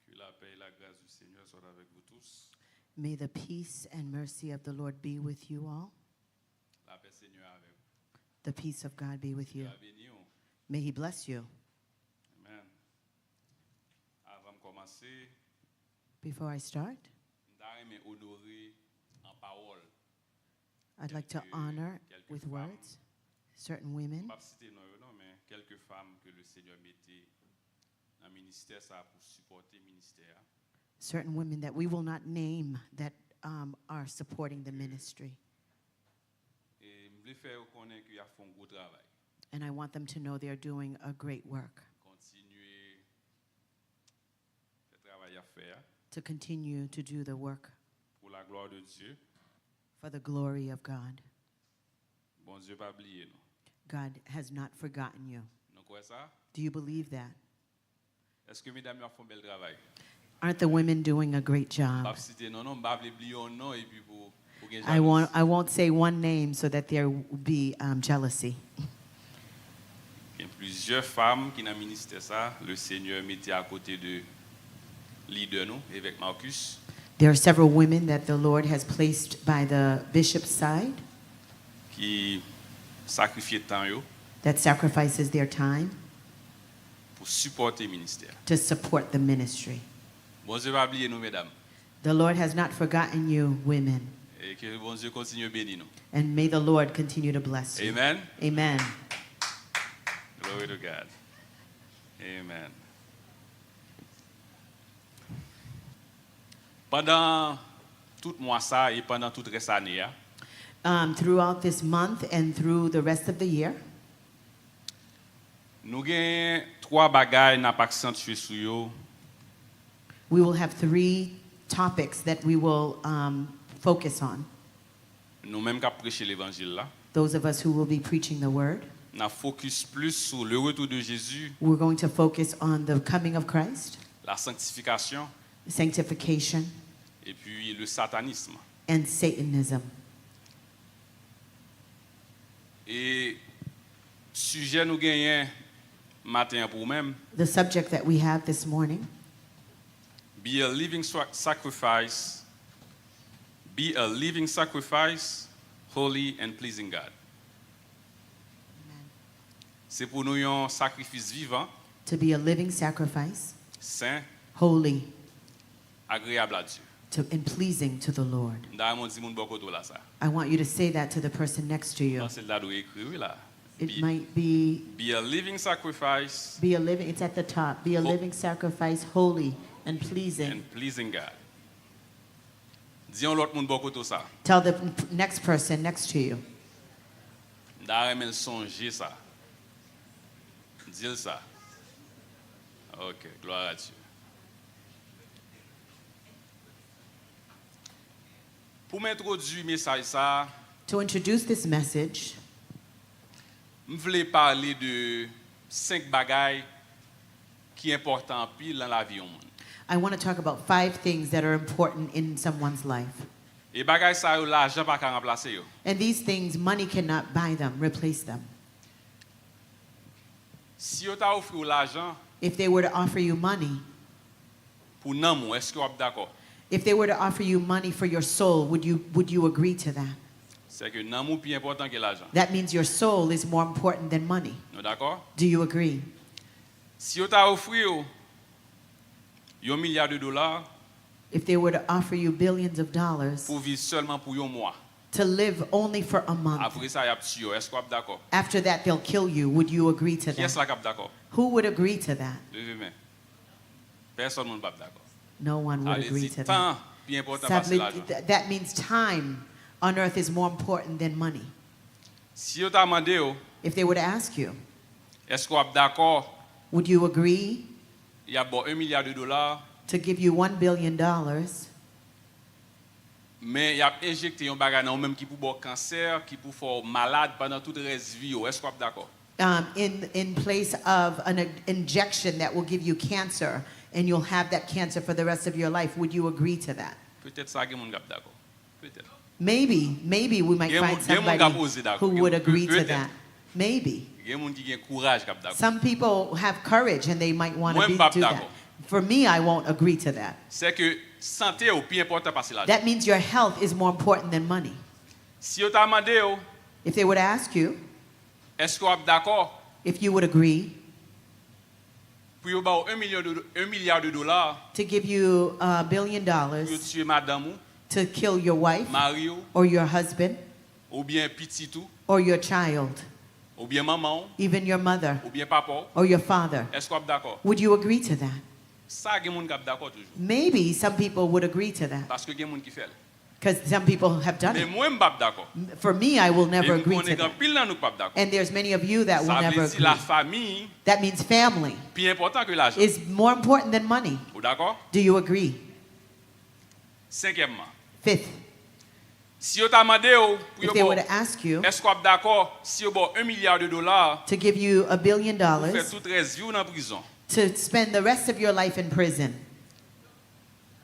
Que la paix et la grâce du Seigneur soient avec vous tous. May the peace and mercy of the Lord be with you all. La paix Seigneur avec vous. The peace of God be with you. Seigneur béni w. May He bless you. Amen. Avan m kòmanse, Before I start, m ta renmen onore an pawòl I'd like to kèlke, honor kèlke with fanm. Words certain women. M p ap site non yo non, men kèlke fanm ke le Seigneur mete nan ministè sa pou sipòte ministè a. Certain women that we will not name that, um, are supporting the ministry. E m vle fè yo konnen ke y ap fè yon gwo travay. And I want them to know they are doing a great work. Kontinye fè travay y ap fè a. To continue to do the work. Pour la gloire de Dieu. For the glory of God. Bondye pa bliye nou. God has not forgotten you. Nou kwè sa? Do you believe that? Èske medam yo ap fè yon bèl travay? Aren't the women doing a great job? M p ap site non, non, m pa vle bliye yon non epi pou, pou gen jalouzi. I won't, I won't say one name so that there will be, um, jealousy. Gen plizyè fanm ki nan ministè sa, le Seigneur mete akote de lidè nou, evèk Marcus. There are several women that the Lord has placed by the bishop's side. Ki sakrifye tan yo. That sacrifices their time. Pou sipòte ministè a. To support the ministry. Bondye pa bliye nou, medam. The Lord has not forgotten you, women. E ke Bondye kontinye beni nou. And may the Lord continue to bless you. Amen. Amen. Glory to God. Amen. Pandan tout mwa sa e pandan tout rès ane a, Um, throughout this month and through the rest of the year, nou gen twa bagay n ap aksantye sou yo. We will have three topics that we will, um, focus on. Nou menm k ap preche levanjil la, Those of us who will be preaching the word, n ap fokis plis sou le retour de Jésus, we're going to focus on the coming of Christ, la sanctification, sanctification, epi le satanisme. And Satanism. E sijè nou genyen maten an pou ou menm, The subject that we have this morning, be a living sa- sacrifice, be a living sacrifice, Holy and pleasing God. Amen. Se pou nou yon sakrifis vivan, To be a living sacrifice, sen, holy, agreyab a Dye. to, and pleasing to the Lord. M ta renmen w di moun bò kote w la sa. I want you to say that to the person next to M you. panse l ta dwe ekri wi la. It Be, might be be a living sacrifice be a living, it's at the top. Be a Ho- living sacrifice, holy and pleasing. and pleasing God. Di yon lòt moun bò kote w sa. Tell the n- next person next to you. M ta renmen l sonje sa. Di l sa. Ok, gloire à Dieu. Pou m entwodui mesaj sa, To introduce this message, m vle pale de senk bagay ki enpòtan anpil nan lavi yon moun. I want to talk about five things that are important in someone's life. E bagay sa yo, lajan pa ka ranplase yo. And these things, money cannot buy them, replace them. Si yo ta ofri w lajan If they were to offer you money, pou nanm ou, èske w ap dakò? if they were to offer you money for your soul, would you would you agree to that? Se ke nanm ou pi enpòtan ke lajan. That means your soul is more important than money. Nou dakò? Do you agree? Si yo ta ofri w yon milya de dola If they were to offer you billions of dollars pou viv sèlman pou yon mwa, to live only for a month, apre sa y ap tiye w, èske w ap dakò? After that they'll kill you, would you agree to Kiyès that? La k ap dakò? Who would agree to that? Leve men. Pèsòn moun p ap dakò. No one Sa would vle agree di to tan that. pi enpòtan pase Sadly, lajan. th- that means time on earth is more important than money. Si yo ta mande w, If they were to ask you, èske w ap dakò? Would you agree Y ap ba w yon milya de dola, to give you one billion dollars, men y ap enjekte yon bagay nan ou menm ki pou ba w kansè, ki pou fè w malad pandan tout rès vi w. Èske w ap dakò? um, in in place of an in- injection that will give you cancer, and you'll have that cancer for the rest of your life? Would you agree to that? Petèt sa gen moun k ap dakò. Petèt. Maybe, maybe we might Gen find moun- gen moun k ap somebody oze dakò. who Gen- would pe- agree to petèt. That. Maybe. Gen moun ki gen kouraj k ap dakò. Some people have courage and they might want to Mwen, be, m p ap do that. dakò. For me, I won't agree to that. Se ke sante w pi enpòtan pase lajan. That means your health is more important than money. Si yo ta mande w, If they were to ask you èske w ap dakò if you would agree pou yo ba w yon milyon de, yon milya de dola to give you a billion pou yo dollars tiye madanm ou, to kill your wife mari w, or your husband oubyen pitit ou, or your child, oubyen manman w, even your mother, oubyen papa w, or your father, èske w ap dakò? Would you agree to that? Sa gen moun k ap dakò toujou. Maybe some people would agree to that Paske gen moun ki fè l. Because some people have done Men it. Mwen, m p ap dakò. For me, I will E never m agree konnen to gen that. Anpil nan nou k p ap dakò. And there's many of you that will Sa never vle di la agree. Fami That means family pi enpòtan ke lajan. Is more important than money. Ou dakò? Do you agree? Senkyèmman, Fifth, si yo ta mande w pou if yo they ba were w, to ask you èske w ap dakò si yo ba w yon milya de dola to give you a billion pou fè dollars tout rès vi w nan prizon? To spend the rest of your life in prison?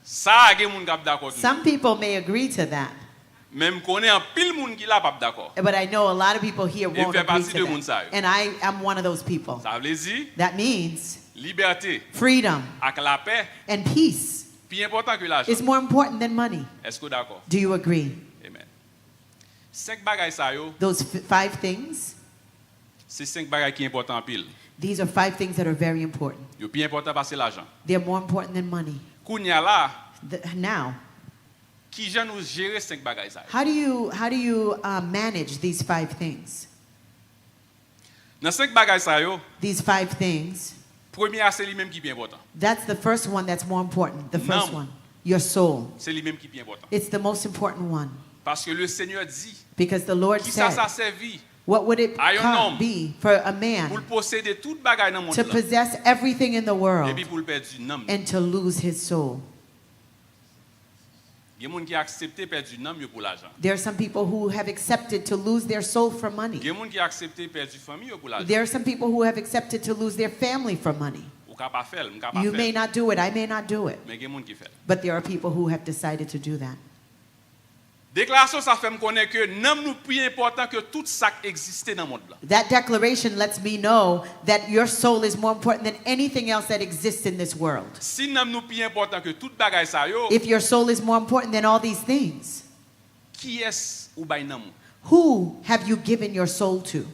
Sa gen moun k ap dakò toujou. Some people may agree to that, Men m konnen anpil moun ki la p ap dakò. But I know a lot of people here E m won't fè agree pati to de moun sa that. Yo. And I am one of those people. Sa vle di, That means libète freedom ak lapè and peace pi enpòtan ke lajan. Is more important than money. Èske w dakò? Do you agree? Amen. Senk bagay sa yo, Those f- five things, se senk bagay ki enpòtan anpil. These are five things that are very important. Yo pi enpòtan pase lajan. They're more important than money. Kounye a la, The, now, kijan nou jere senk bagay sa yo? How do you how do you uh, manage these five things? Nan senk bagay sa yo, These five things. Premye a se li menm ki pi enpòtan. That's the first one that's more important. The first Nanm. One, your soul. Se li menm ki pi enpòtan. It's the most important one. Paske le Senyè di, Because the Lord kisa sa said, sèvi What would it a yon come, nonm be for a pou man l posede tout bagay nan mond to lan, possess everything in the world epi pou l pèdi nanm li? And to lose his soul? Gen moun ki aksepte pèdi nanm yo pou lajan. There are some people who have accepted to lose their soul for money. Gen moun ki aksepte pèdi fanmi yo pou lajan. There are some people who have accepted to lose their family for money. Ou ka pa fè l, m ka pa You fè may l. Not do it, I may not do it. Men gen moun ki fè l. But there are people who have decided to do that. Deklarasyon sa fè m konnen ke nanm nou pi enpòtan ke tout sa k egziste nan mond lan. That declaration lets me know that your soul is more important than anything else that exists in this world. Si nanm nou pi enpòtan ke tout bagay sa yo, If your soul is more important than all these things, kiyès ou bay nanm ou? Who have you given your soul to?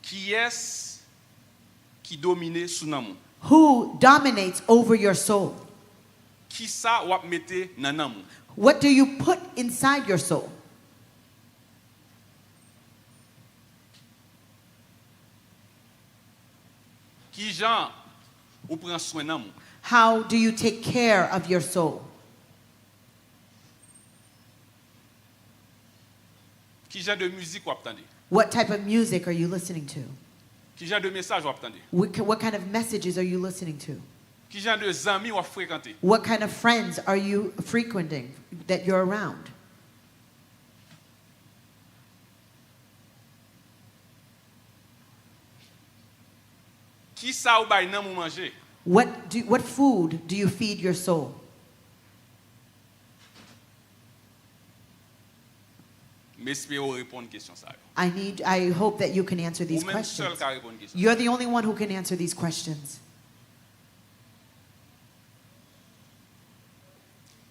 Kiyès ki domine sou nanm ou? Who dominates over your soul? Kisa w ap mete nan nanm ou? What do you put inside your soul? Kijan ou pran swen nanm ou? How do you take care of your soul? Kijan de mizik w ap tande? What type of music are you listening to? Kijan de mesaj w ap tande? What, what kind of messages are you listening to? Kijan de zanmi w ap frekante? What kind of friends are you frequenting that you're around? Kisa ou bay nanm ou manje? What, do, what food do you feed your soul? M espere w reponn kesyon sa yo. I need I hope that you can answer these Ou menm sèl questions. Ka reponn kesyon. You're the only one who can answer these questions.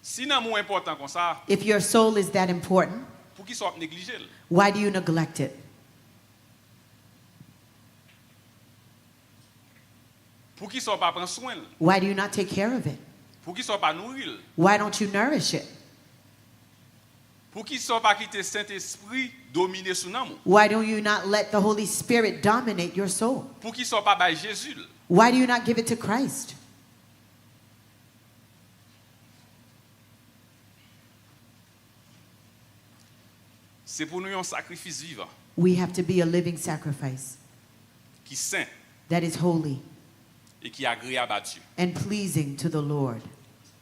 Si nanm ou enpòtan konsa, If your soul is that important, poukisa w ap neglije l? Why do you neglect it? Poukisa w pa pran swen l? Why do you not take care of it? Poukisa w pa nouri l? Why don't you nourish it? Poukisa w pa kite Sentespri domine sou nanm ou? Why do you not let the Holy Spirit dominate your soul? Poukisa w pa bay Jezi l? Why do you not give it to Christ? Se pou nou yon sakrifis vivan, We have to be a living sacrifice ki sen that is holy e ki agreyab a Dye. And pleasing to the Lord.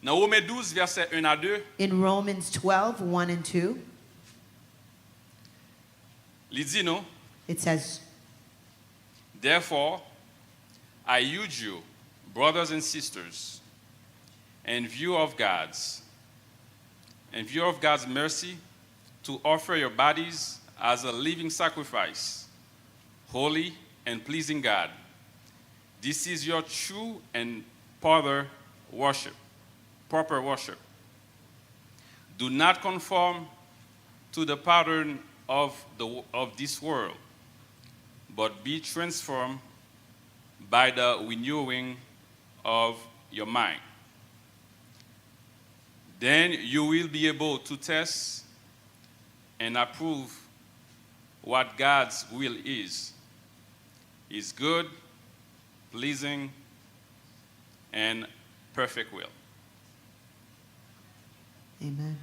Nan Women douz, vèsè en a de, In Romans twelve, one and two, li di nou, it says, Therefore, I urge you, brothers and sisters, in view of God's, in view of God's mercy, to offer your bodies as a living sacrifice, holy and pleasing God. This is your true and proper worship, proper worship. Do not conform to the pattern of the of this world, but be transformed by the renewing of your mind. Then you will be able to test and approve what God's will is, his good, pleasing, and perfect will. Amen.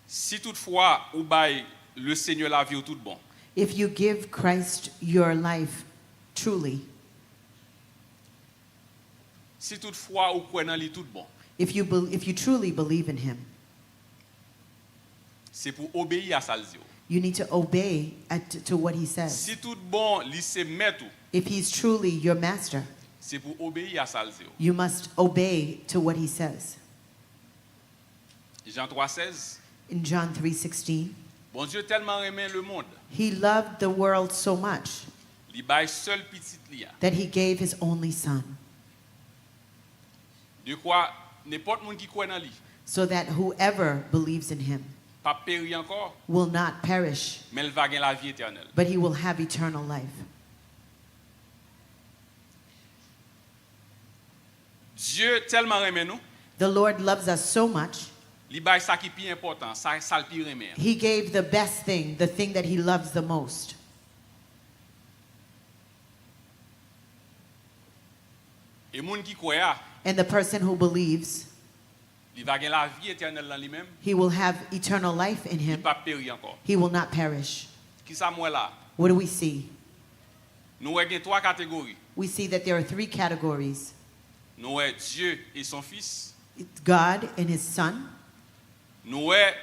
Si toutfwa ou bay le Seigneur lavi w tout bon, If you give Christ your life truly, si toutfwa ou kwè nan li tout bon, if you, be, if you truly believe in Him, se pou obeyi a sa l di w. You need to obey at, to what He says. Si tout bon li se mèt ou, If He's truly your master, se pou obeyi a sa l di w. You must obey to what He says. Jan twa sèz. In John three sixteen, Bondye tèlman renmen lemonn, He loved the world so much li bay sèl pitit li a. That He gave His only Son, Dekwa nenpòt moun ki kwè nan li so that whoever believes in Him p ap peri ankò, will not perish, men l va gen lavi etènèl. But he will have eternal life. Dye tèlman renmen nou, The Lord loves us so much, li bay sa ki pi enpòtan, sa, sa l pi renmen an. He gave the best thing, the thing that He loves the most. E moun ki kwè a, And the person who believes, li va gen lavi etènèl nan li menm, he will have eternal life in li him. P ap peri ankò. He will not perish. Kisa m wè la? What do we see? Nou wè gen twa kategori. We see that there are three categories: Nou wè Dye e son Fis. God and His Son. Nou wè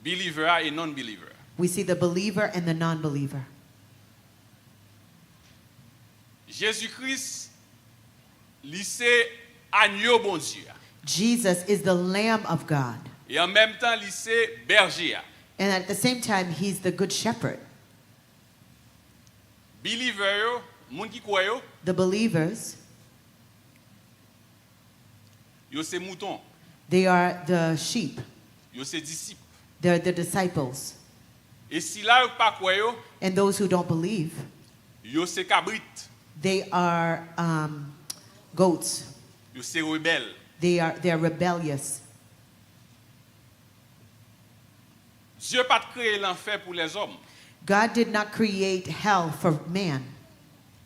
believer a e non-believer. We see the believer and the non believer. Jezi Kris, li se anyo Bondye a. Jesus is the Lamb of God, E an menm tan, li se bèje a. And at the same time, He's the Good Shepherd. Believer yo, moun ki kwè yo, The believers, Yo se mouton. They are the sheep. Yo se disip. They're the disciples. E sila yo k pa kwè yo, And those who don't believe, yo se kabrit. they are um, goats. Yo se rebèl. They are they're rebellious. Dye pa t kreye lanfè pou lèzòm, God did not create hell for man.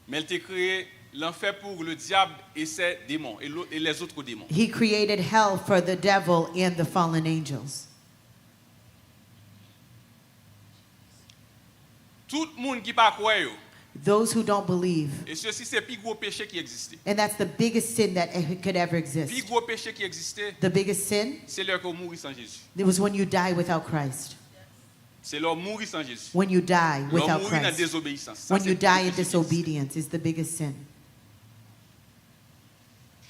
Men l te kreye lanfè pou le diable et ses démons, et lo- et les autres démons. He created hell for the devil and the fallen angels. Tout moun ki pa kwè yo, Those who don't believe. E sesi se pi gwo peche ki egziste. And that's the biggest sin that e- could ever exist. Pi gwo peche ki egziste, The biggest sin, se lè ke w mouri san Jezi. It was when you die without Christ. Se lè w mouri san Jezi. When you die Lè w without mouri nan Christ. dezobeyisans. Sa When se you pi die gwo in peche ki egziste. Disobedience is the biggest sin.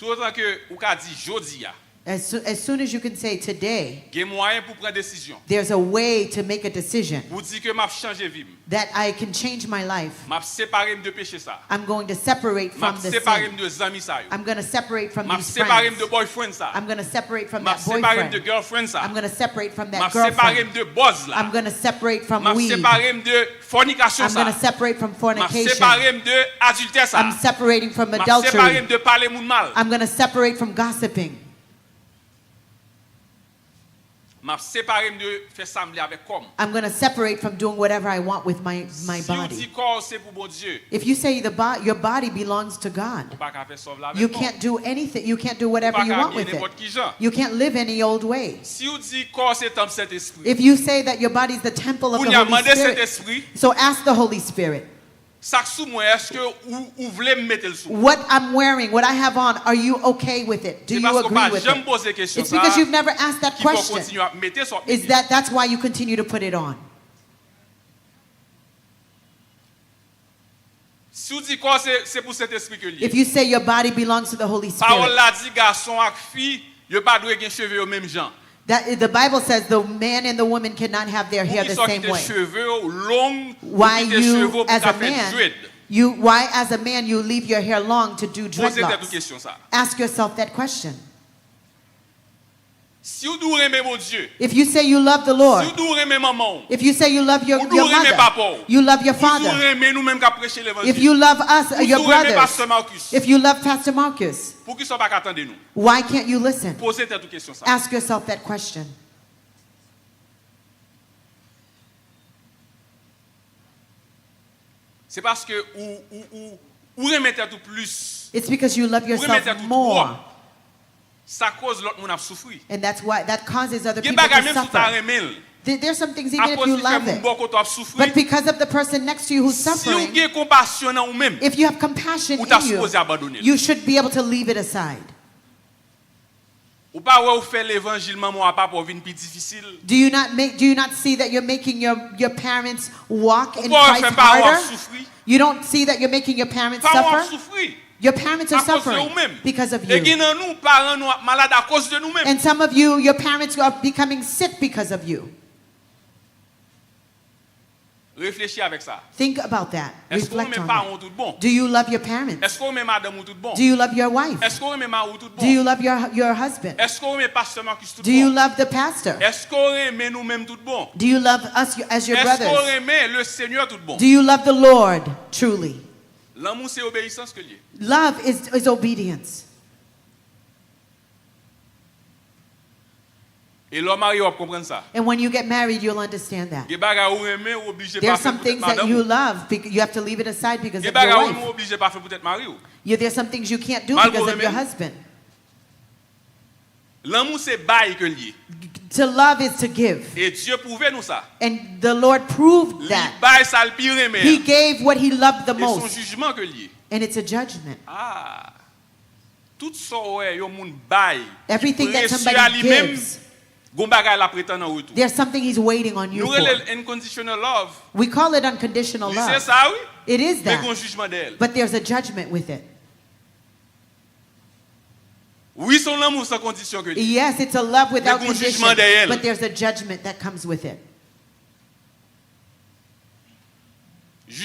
Toutotan ke ou ka di jodi a, As, soo- as soon as you can say today, gen mwayen pou pran desizyon. There's a way to make a decision Pou di ke m ap chanje vi m. That I can change my life. M ap separe m de peche sa. I'm going to separate M ap from the separe m sin. de zanmi sa yo. I'm going to separate from M ap these separe m friends. de boyfriend sa. I'm going to separate from M ap that separe m de boyfriend. Girlfriend sa. I'm going to separate from M that ap separe m girlfriend. De bòz la. I'm going to separate from M ap weed. Separe m de fònikasyon I'm sa. Going to separate from M ap fornication. Separe m de adiltè sa. I'm separating from M ap separe m adultery. De pale moun mal. I'm going to separate from gossiping. M ap separe m de fè sa m vle avèk kò m. I'm going to separate from doing whatever I want with my, my Si w body. Di kò w se pou Bondye, If you say the bo- your body belongs to God, ou pa ka fè sa w vle avèk kò w. You can't do anything. You can't do Ou whatever pa you ka want abiye with it. Nenpòt ki jan. You can't live any old way. Si w di kò w se tanp Sentespri, If you say that your body is the temple of the kounye a Holy mande Spirit, Sentespri, so ask the Holy Spirit. Sa k sou mwen, èske ou, ou vle m mete l sou mwen? What I'm wearing, what I have on, are you okay with it? Do Se you paske w pa agree with janm it? Poze kesyon It's because sa you've never asked that ki fè w question. Kontinye ap mete sa w ap Is mete. That that's why you continue to put it on. Si w di kò w se, se pou Sentespri ke l ye. If you say your body belongs to the Holy Pawòl Spirit, la di gason ak fi, yo pa dwe gen cheve yo menm jan. That the Bible says the man and the woman cannot have their hair the Poukisa w same kite way. Cheve w long, ou Why kite you, cheve w pou as ka a fè man, dread? You why as a man you leave your hair long to do Poze tèt ou dreadlocks? Kesyon sa. Ask yourself that question. Si w di w renmen Bondye, If you say you love the si Lord, w di w renmen manman w, if you say you love your, ou di your w renmen mother, papa w, you love your ou di w father, renmen nou menm k ap preche if levanjil, you love us, ou di your w renmen brothers, Pastè Marcus, if you love Pastor Marcus, poukisa w pa ka tande nou? Why can't you listen? Poze tèt ou kesyon sa. Ask yourself that question. Se paske ou, ou, ou, ou renmen tèt ou plis. It's because you love Ou renmen yourself tèt ou more. Twòp. Sa koz lòt moun ap soufri. And that's why that causes other Gen people bagay to menm si w ta suffer. Renmen l. There- There's some things, even if Akoz you li fè love moun it, bò kote w ap soufri. But because of the person next to you who's Si w suffering, Gen konpasyon nan ou menm, if you have compassion ou ta in you, sipoze abandone l. You should be able to leave it aside. Ou pa wè ou fè levanjil manman w a papa w vin pi difisil? Do you not make? Do you not see that you're making your your parents walk in Ou pa wè w Christ fè paran w ap harder? Soufri? You don't see that you're making your parents Paran w ap suffer. Soufri. Your parents are Akoz de ou suffering menm. Because of E you. Gen nan nou, paran nou ap malad akoz de nou menm. And some of you, your parents are becoming sick because of you. Reflechi avèk sa. Think about that. Èske w Reflect renmen on paran w that. Tout bon? Do you love your parents? Èske w renmen madanm ou tout bon? Do you love your wife? Èske w renmen mari w tout bon? Do you love your your husband? Èske w renmen pastè Marcus tout Do you bon? Love the pastor? Èske w renmen nou menm tout bon? Do you love us as your brothers? Èske w brothers? Renmen le Senyè tout bon? Do you love the Lord truly? Lanmou se obeyisans ke l ye. Love is is obedience. E lè w marye w ap konprann sa. And when you get married, you'll understand that. Gen bagay ou renmen, ou oblije There are pa fè some poutèt things that madanm you ou. Love, bec- you have to leave it aside because Gen of your bagay ou nou wife. Oblije pa fè poutèt mari w. You, there's some things you can't do Malgre because w of your renmen l. Husband. Lanmou se bay ke l ye. To love is to give. E Dye pwouve nou sa. And the Lord proved Li that. Bay sa l pi renmen He an. Gave what he loved the E se yon most. Jijman ke l ye. And it's a judgment. Ah. Tout sa w wè yon moun bay, Everything that presye somebody a li menm, gives, gon bagay l ap retann an retou. There's something he's waiting on you Nou for. Rele l unconditional love. We call it unconditional Li se love. Sa wi. It is Men gon that. Jijman dèyè l. But there's a judgment with it. Wi, se yon lanmou san kondisyon ke li. Yes, it's a love without Men gon jijman dèyè condition, l. But there's a judgment that comes with it.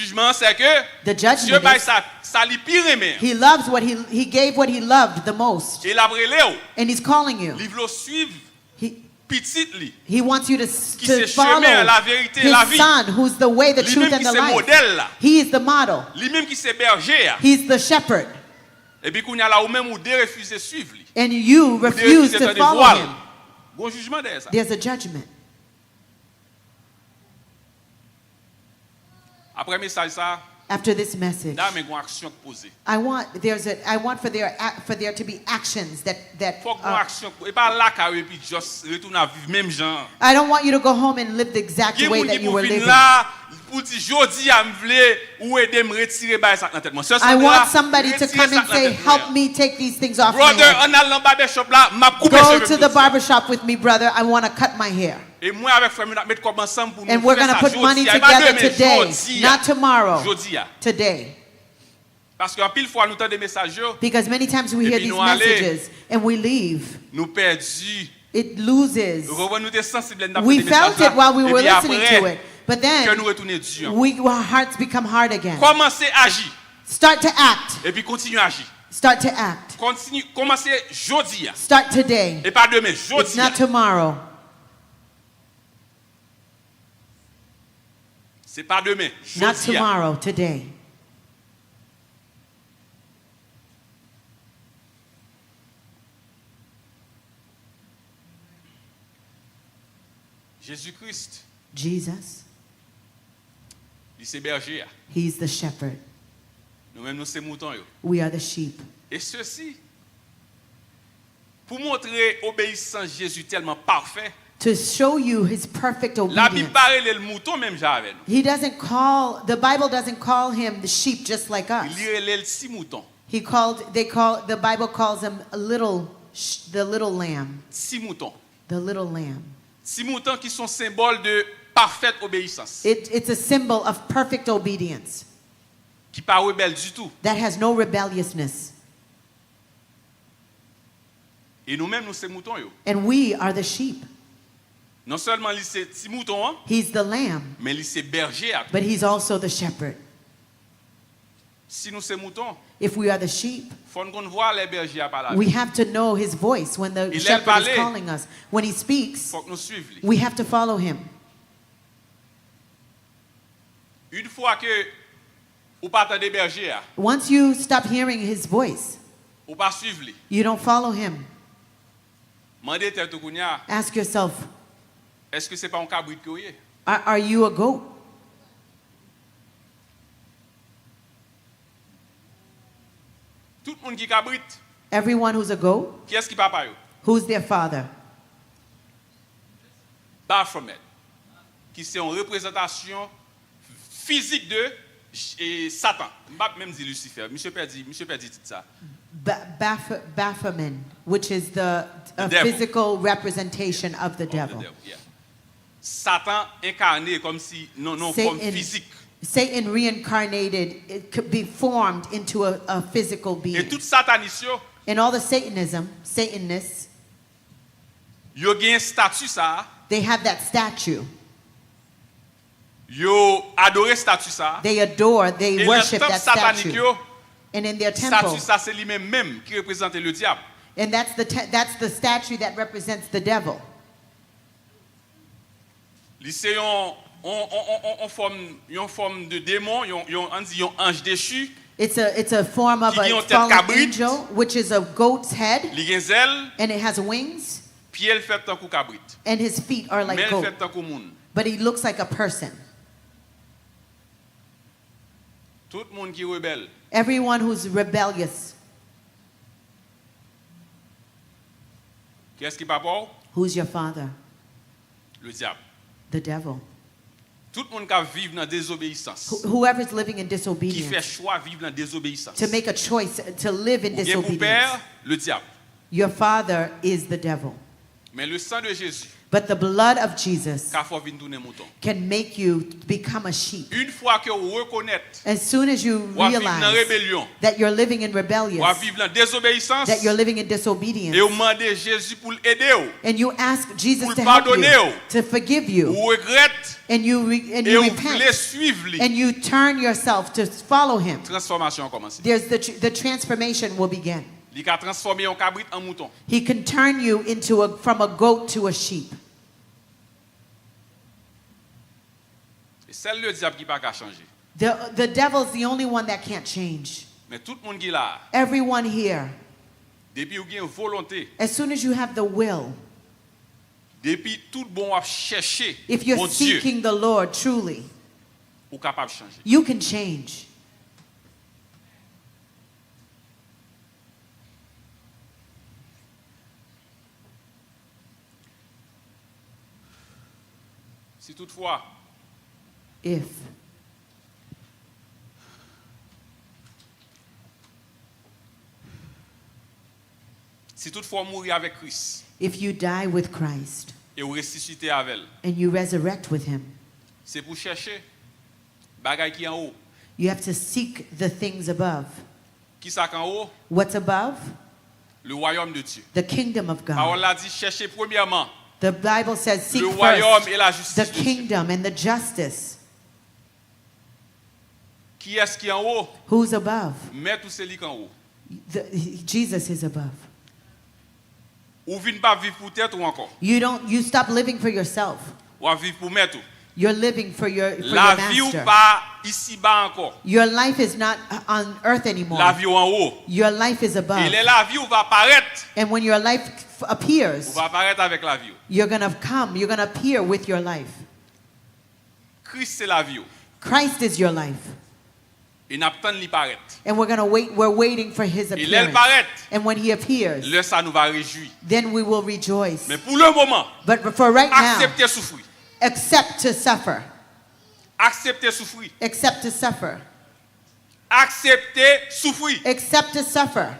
Jijman an, se ke The Dye judgment bay is sa, sa li pi renmen an. He loves what he he gave what he loved the most. E l ap rele w. And he's calling you. Li vle w swiv He pitit li. he wants you to s- Ki se to follow chemen an, laverite, his lavi. son, who's the way, the Li truth, menm and ki the se life. Modèl la. He is the model. Li menm ki se bèje a. He's the shepherd. Epi kounye a la, ou menm ou derefize swiv li. And you Ou refuse derefize to tande follow vwa l. Him. Gon jijman dèyè sa. There's a judgment. Apre mesaj sa, After this message, dam, gon aksyon k poze. I want there's a I want for there a- for there to be actions that that Fòk gon uh, aksyon k poze. E pa lakay ou epi just retounen ap viv menm jan. I don't want you to go home and live the exact Gen way moun that ki you pou were vin living. La pou di, "Jodi a, m vle ou ede m retire bagay sa k nan tèt mwen." Sè I Sandra, want somebody to retire come sa and k nan say, tèt mwen "Help an. Me take these things off my Brother, head." Ann al nan barbechòp la, m ap koupe Go cheve to m the jodi a. Barbershop with me, brother. I want to cut my hair. E mwen avèk frè m yo n ap met kòb ansanm pou nou And we're fè going to sa put money jodi a. E pa together demen, today, jodi a. Not tomorrow. Jodi a. Today. Paske anpil fwa nou tande mesaj yo, Because many times we hear Epi these nou ale. Messages and we leave. Nou pèdi. It loses. Ou konprann, nou te sansib lè n t ap We tande felt mesaj it while we la. were Epi listening to apre, it. But kè nou then retounen di ankò. We, our hearts become hard again. Kòmanse aji. Start to act. Epi kontinye aji. Start to act. Kontinye, kòmanse jodi a. Start today. E pa demen, It's jodi a. Not tomorrow. Se pa demen, Not jodi a. Tomorrow, today. Jezi Kris, Jesus, li se bèje a. He's the shepherd. Nou menm, nou se mouton yo. We are the sheep. E sesi, pou montre obeyisans Jezi tèlman pafè, To show you His perfect Labib obedience. Pa rele l mouton menm jan avè nou. He doesn't call, the Bible doesn't call Him the sheep just like us. Li rele l ti mouton. He called, they call, the Bible calls Him a little, sh- the little lamb. Ti mouton. The little lamb. Ti mouton ki se yon senbòl de pafèt obeyisans. It, it's a symbol of perfect obedience Ki pa rebèl ditou. That has no rebelliousness. E nou menm, nou se mouton yo. And we are the sheep. Non sèlman li se ti mouton an, He's the lamb, men li se bèje a tou. But He's also the shepherd. Si nou se mouton, If we are the sheep, fò n konn vwa lè bèje a pale avè we nou. Have to know His voice when the E lè l shepherd is pale, calling us. When He speaks, Fòk nou swiv li. We have to follow Him. Yon fwa ke ou pa tande bèje a, Once you stop hearing His voice, ou pa swiv li. You don't follow Him. Mande tèt ou kounye a, Ask yourself, èske se pa yon kabrit ke w ye? Are, are you a goat? Tout moun ki kabrit, Everyone who's a goat, kiyès ki papa yo? Who's their father? Baphomet, ki se yon reprezantasyon fizik de e, Satan. M p ap menm di Lisifè. Misye pèdi, misye pèdi tit sa. Ba- Baph- Baphomet, which is the a The devil. Physical representation of the devil. Yeah. Satan enkane kòmsi nan yon fòm Satan, fizik. Satan reincarnated, it could be formed into a, a physical E being. Tout satanis yo, And all the Satanism, Satanists, yo gen estati sa a, they have that statue. Yo adore estati sa a. They adore, they E nan worship tanp that satanik statue. Yo, And in their temple, Estati sa se li menm menm ki reprezante ledyab. And that's the, te- that's the statue that represents the devil. Li se yon, yon, yon, yon, yon, yon fòm, yon fòm de demon, yon, yon, ann di yon anj dechi. It's a, it's a form of Ki gen a yon tèt fallen kabrit. Angel, which is a goat's head, Li gen zèl, and it has wings, pye l fèt tankou kabrit. And his feet are like Men l goat. Fèt tankou moun. But he looks like a person. Tout moun ki rebèl. Everyone who's rebellious. Kiyès ki papa w? Who's your father? Ledyab. The devil. Tout moun k ap viv nan dezobeyisans. Wh- whoever's living in Ki fè disobedience, chwa viv nan dezobeyisans. To make a choice to live in Ou gen pou disobedience. Pè, ledyab. Your father is the devil. Men le san de Jezi. But the blood of Jesus ka fè w vin tounen mouton. Can make you become a sheep. Une fois que w reconnaître As soon as you w ap viv nan revelyon, that you're living in rebellion, w ap viv nan désobéissance, that you're living in disobedience, e w mande Jezi pou l ede w, and you ask Jesus to help you, to forgive you, ou regrèt, and you re- and e you ou vle repent, suiv li, and you turn yourself to follow him, transfòmasyon an kòmanse. There's the tr- the transformation will begin. Li ka transfòme yon kabrit an mouton. He can turn you into a from a goat to a sheep. E sèl le dyab ki pa ka chanje. The the devil's the only one that can't change. Men tout moun ki la a, Everyone here, depi w gen volonte, as soon as you have the will, depi tout bon w ap chèche, if you're Bondye, seeking the Lord truly, ou kapab chanje. You can change. Si toutfwa, If si toutfwa w mouri avèk Kris, if you die with Christ, e w resisite avè l, and you resurrect with him, se pou chèche bagay ki anwo. You have to seek the things above. Kisa k anwo? What's above? Le royaume de Dieu. The kingdom of God. Pawòl la di, chèche premyèman, the Bible says, seek first, le royaume et la justice de Dieu, the kingdom and the justice. Kiyès ki anwo? Who's above? Mèt ou se li k anwo. The, he- Jesus is above. Ou vin pa viv pou tèt ou ankò. You don't. You stop living for yourself. W ap viv pou mèt ou. You're living for your for your master. Lavi w pa isiba ankò. Your life is not on earth anymore. Lavi w anwo. Your life is above. E lè lavi w va parèt, and when your life f- appears, ou va parèt avèk lavi w. You're gonna come. You're gonna appear with your life. Kris se lavi w. Christ is your life. E n ap tann li parèt. And we're gonna wait. We're waiting for his appearance. E lè l parèt, and when he appears, lè sa nou va rejwi. Then we will rejoice. Men pou le moman, but for right now, aksepte soufri. Accept to suffer. Aksepte soufri. Accept to suffer. Aksepte soufri. Accept to suffer.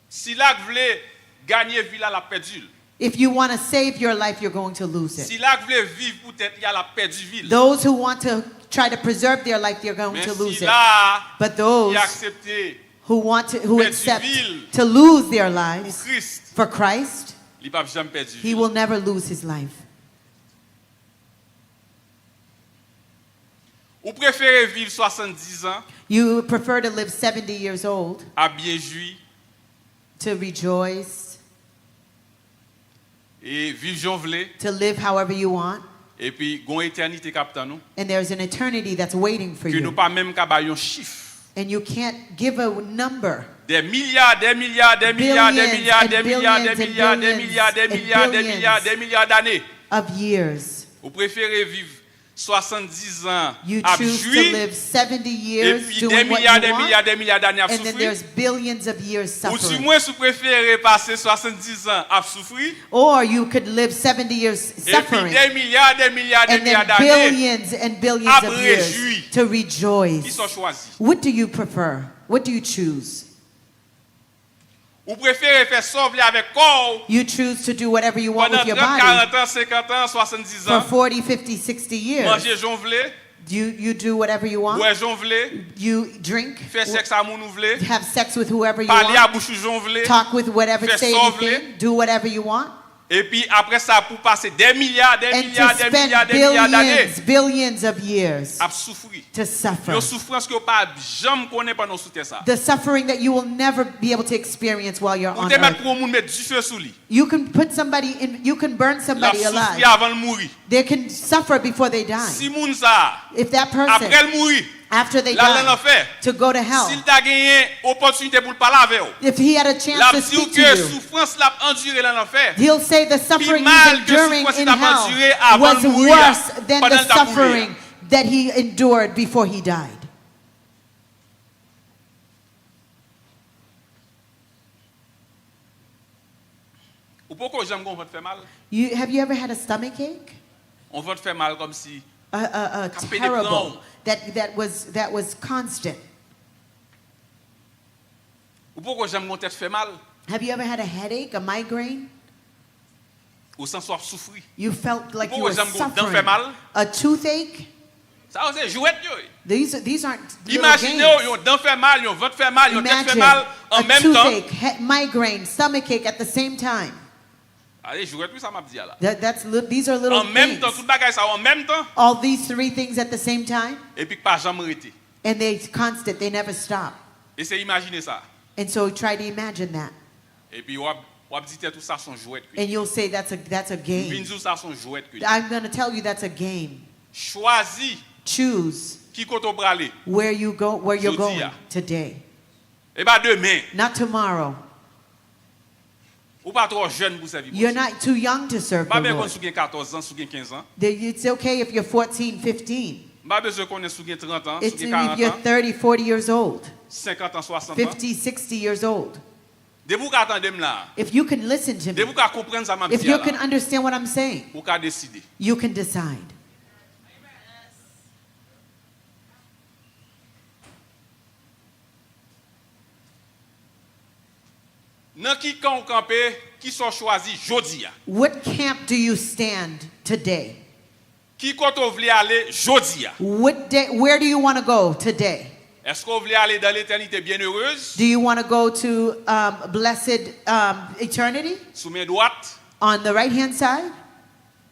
Sila k vle ganye vi l la, l ap pèdi l. If you want to save your life, you're going to lose it. Sila k vle viv pou tèt li a, l ap pèdi vi l. Those who want to try to preserve their life, they're going to lose it. Men sila ki aksepte pèdi vi l pou Kris, but those who want to, who accept to lose their lives for Christ, li p ap janm pèdi vi l. He will never lose his life. Ou prefere viv swasanndizan, you prefer to live seventy years old, ap byen jwi, to rejoice, e viv jan w vle, to live however you want, epi gon etènite k ap tann ou, and there's an eternity that's waiting for you, ke nou pa menm ka bay yon chif. And you can't give a number. Des milliards, des milliards, des milliards, des milliards, des milliards, des milliards, des milliards, des milliards, des milliards, des milliards d'années. Of years. Ou prefere viv swasanndizan ap jwi, epi des milliards, des milliards, des milliards d'années ap soufri. You choose to live seventy years doing what you want, and then there's billions of years suffering. Ou di mwen si w prefere pase swasanndizan ap soufri, Or you could live seventy years suffering, epi des milliards, des milliards, des milliards d'années ap rejwi. And then billions and billions of years to rejoice. Kisa w chwazi? What do you prefer? What do you choose? Ou prefere fè sa w vle avèk kò w. You choose to do whatever you want with your body. Pandan trant, karant an, senkant an, swasanndizan. For forty, fifty, sixty years. Manje jan w vle. You, you do whatever you want. Bwè jan w vle. You drink. Fè sèks a moun ou vle. Have sex with whoever you want. Pale a bouch ou jan w vle. Talk with whatever, say anything. Fè sa w vle. Do whatever you want. Epi apre sa, pou pase des milliards, des milliards, des milliards, des milliards d'années, and to spend billions, billions of years, ap soufri. To suffer. Yon soufrans ke w pa janm konnen pandan w sou tè sa. The suffering that you will never be able to experience while you're on earth. Ou te mèt pran yon moun, met dife sou li. You can put somebody in, you can burn somebody alive. L ap soufri avan l mouri. They can suffer before they die. Si moun sa a, if that person, apre l mouri, after they die, l al nan lanfè, to go to hell, si l ta genyen opòtinite pou l pale avè w, if he had a chance to speak to you, l ap di w ke soufrans l ap andire nan lanfè, he'll say the suffering he's enduring in hell was worse than the suffering that he endured before he died. Ou poko janm gen yon vant fè mal? You, have you ever had a stomach ache? Yon vant fè mal kòmsi a, a, a k ap pede pran w. Terrible, that, that was, that was constant. Ou poko janm gen yon tèt fè mal? Have you ever had a headache, a migraine? Ou santi w ap soufri. You felt Ou like you poko were janm gen yon dan fè suffering. mal. A toothache. Sa yo se jwèt yo ye. These, these aren't little Imajine w games. Yon dan fè mal, yon vant fè mal, yon tèt fè Imagine mal, an a menm tan. Toothache, he- migraine, stomach ache at the same time. Ale jwèt wi sa m ap di a la. That, that's li- these are little An menm tan, things. Tout bagay sa yo an menm tan. All these three things at the same time, Epi k pa janm rete. And they constant, they never stop. Eseye imajine sa. And so try to imagine that. Epi w ap, w ap di tèt ou sa se yon jwèt wi. And you'll say that's a, that's a M vin game. Di w sa se yon jwèt wi. I'm going to tell you that's a game. Chwazi Choose ki kote w prale. Where you go, where you're Jodi going a. Today. E pa demen. Not tomorrow. Ou pa twò jèn pou sèvi You're Bondye. Not too young to serve M pa the bezwen konn Lord. Si w gen katòz an, si w gen kenz an. They- It's okay if you're fourteen, fifteen. M pa bezwen konnen si w gen trant an, si w It's gen if you're karant an, thirty, forty years old, senkant an, swasant an. fifty, sixty years old. Depi w ka tande m la. If you can listen to Depi me, w ka konprann sa m ap if di a you la. Can understand what I'm saying, Ou ka deside. You can decide. Nan ki kan w kanpe, kisa w chwazi jodi a? What camp do you stand today? Ki kote w vle ale jodi a? What day, where do you want to go today? Èske w vle ale dans l'éternité bienheureuse? Do you want to go to um, blessed um, eternity? Sou men dwat. On the right hand side?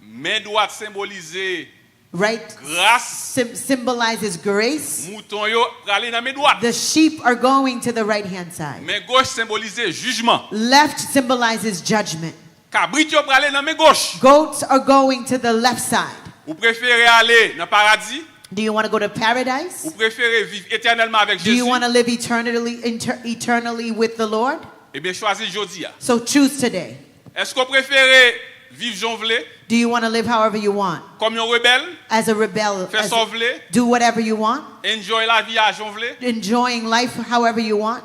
Men dwat senbolize Right gras. Sym- symbolizes grace. Mouton yo prale nan men dwat. The sheep are going to the right hand side. Men goch senbolize jijman. Left symbolizes judgment. Kabrit yo prale nan men goch. Goats are going to the left side. Ou prefere ale nan paradi? Do you want to go to paradise? Ou prefere viv etènèlman avèk Do you Jezi? Want to live eternally, inter- eternally with the Lord? Ebyen, chwazi l jodi a. So choose today. Èske w prefere viv jan w vle? Do you want to live however you want? Kòm yon rebèl? As a rebel, Fè as sa w vle? Do whatever you want. Enjoy lavi a jan w vle? Enjoying life however you want.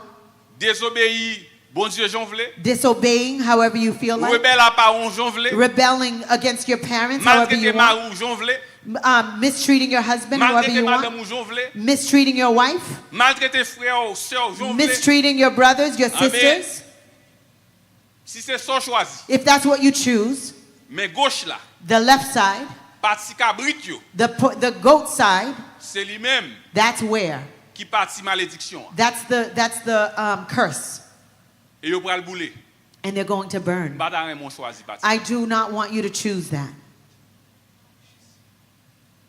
Dezobeyi Bondye jan w vle? Disobeying however you feel like. Rebèl a paran w jan w vle? Rebelling against your parents however Maltrete you mari want. W jan w vle? Um, mistreating your husband however Maltrete you madanm want. W jan w vle? Mistreating your wife. Maltrete frè w, sè w jan w vle? Mistreating your brothers, your Amen. Sisters. Si se sa w chwazi, If that's what you choose, men goch la, the left side, pati kabrit yo, the, po- the goat side, se li menm that's where. Ki pati malediksyon an. That's the, that's the um, curse. E yo pral boule. And they're going to M burn. Pa ta renmen w chwazi pati. I do not want you to choose that.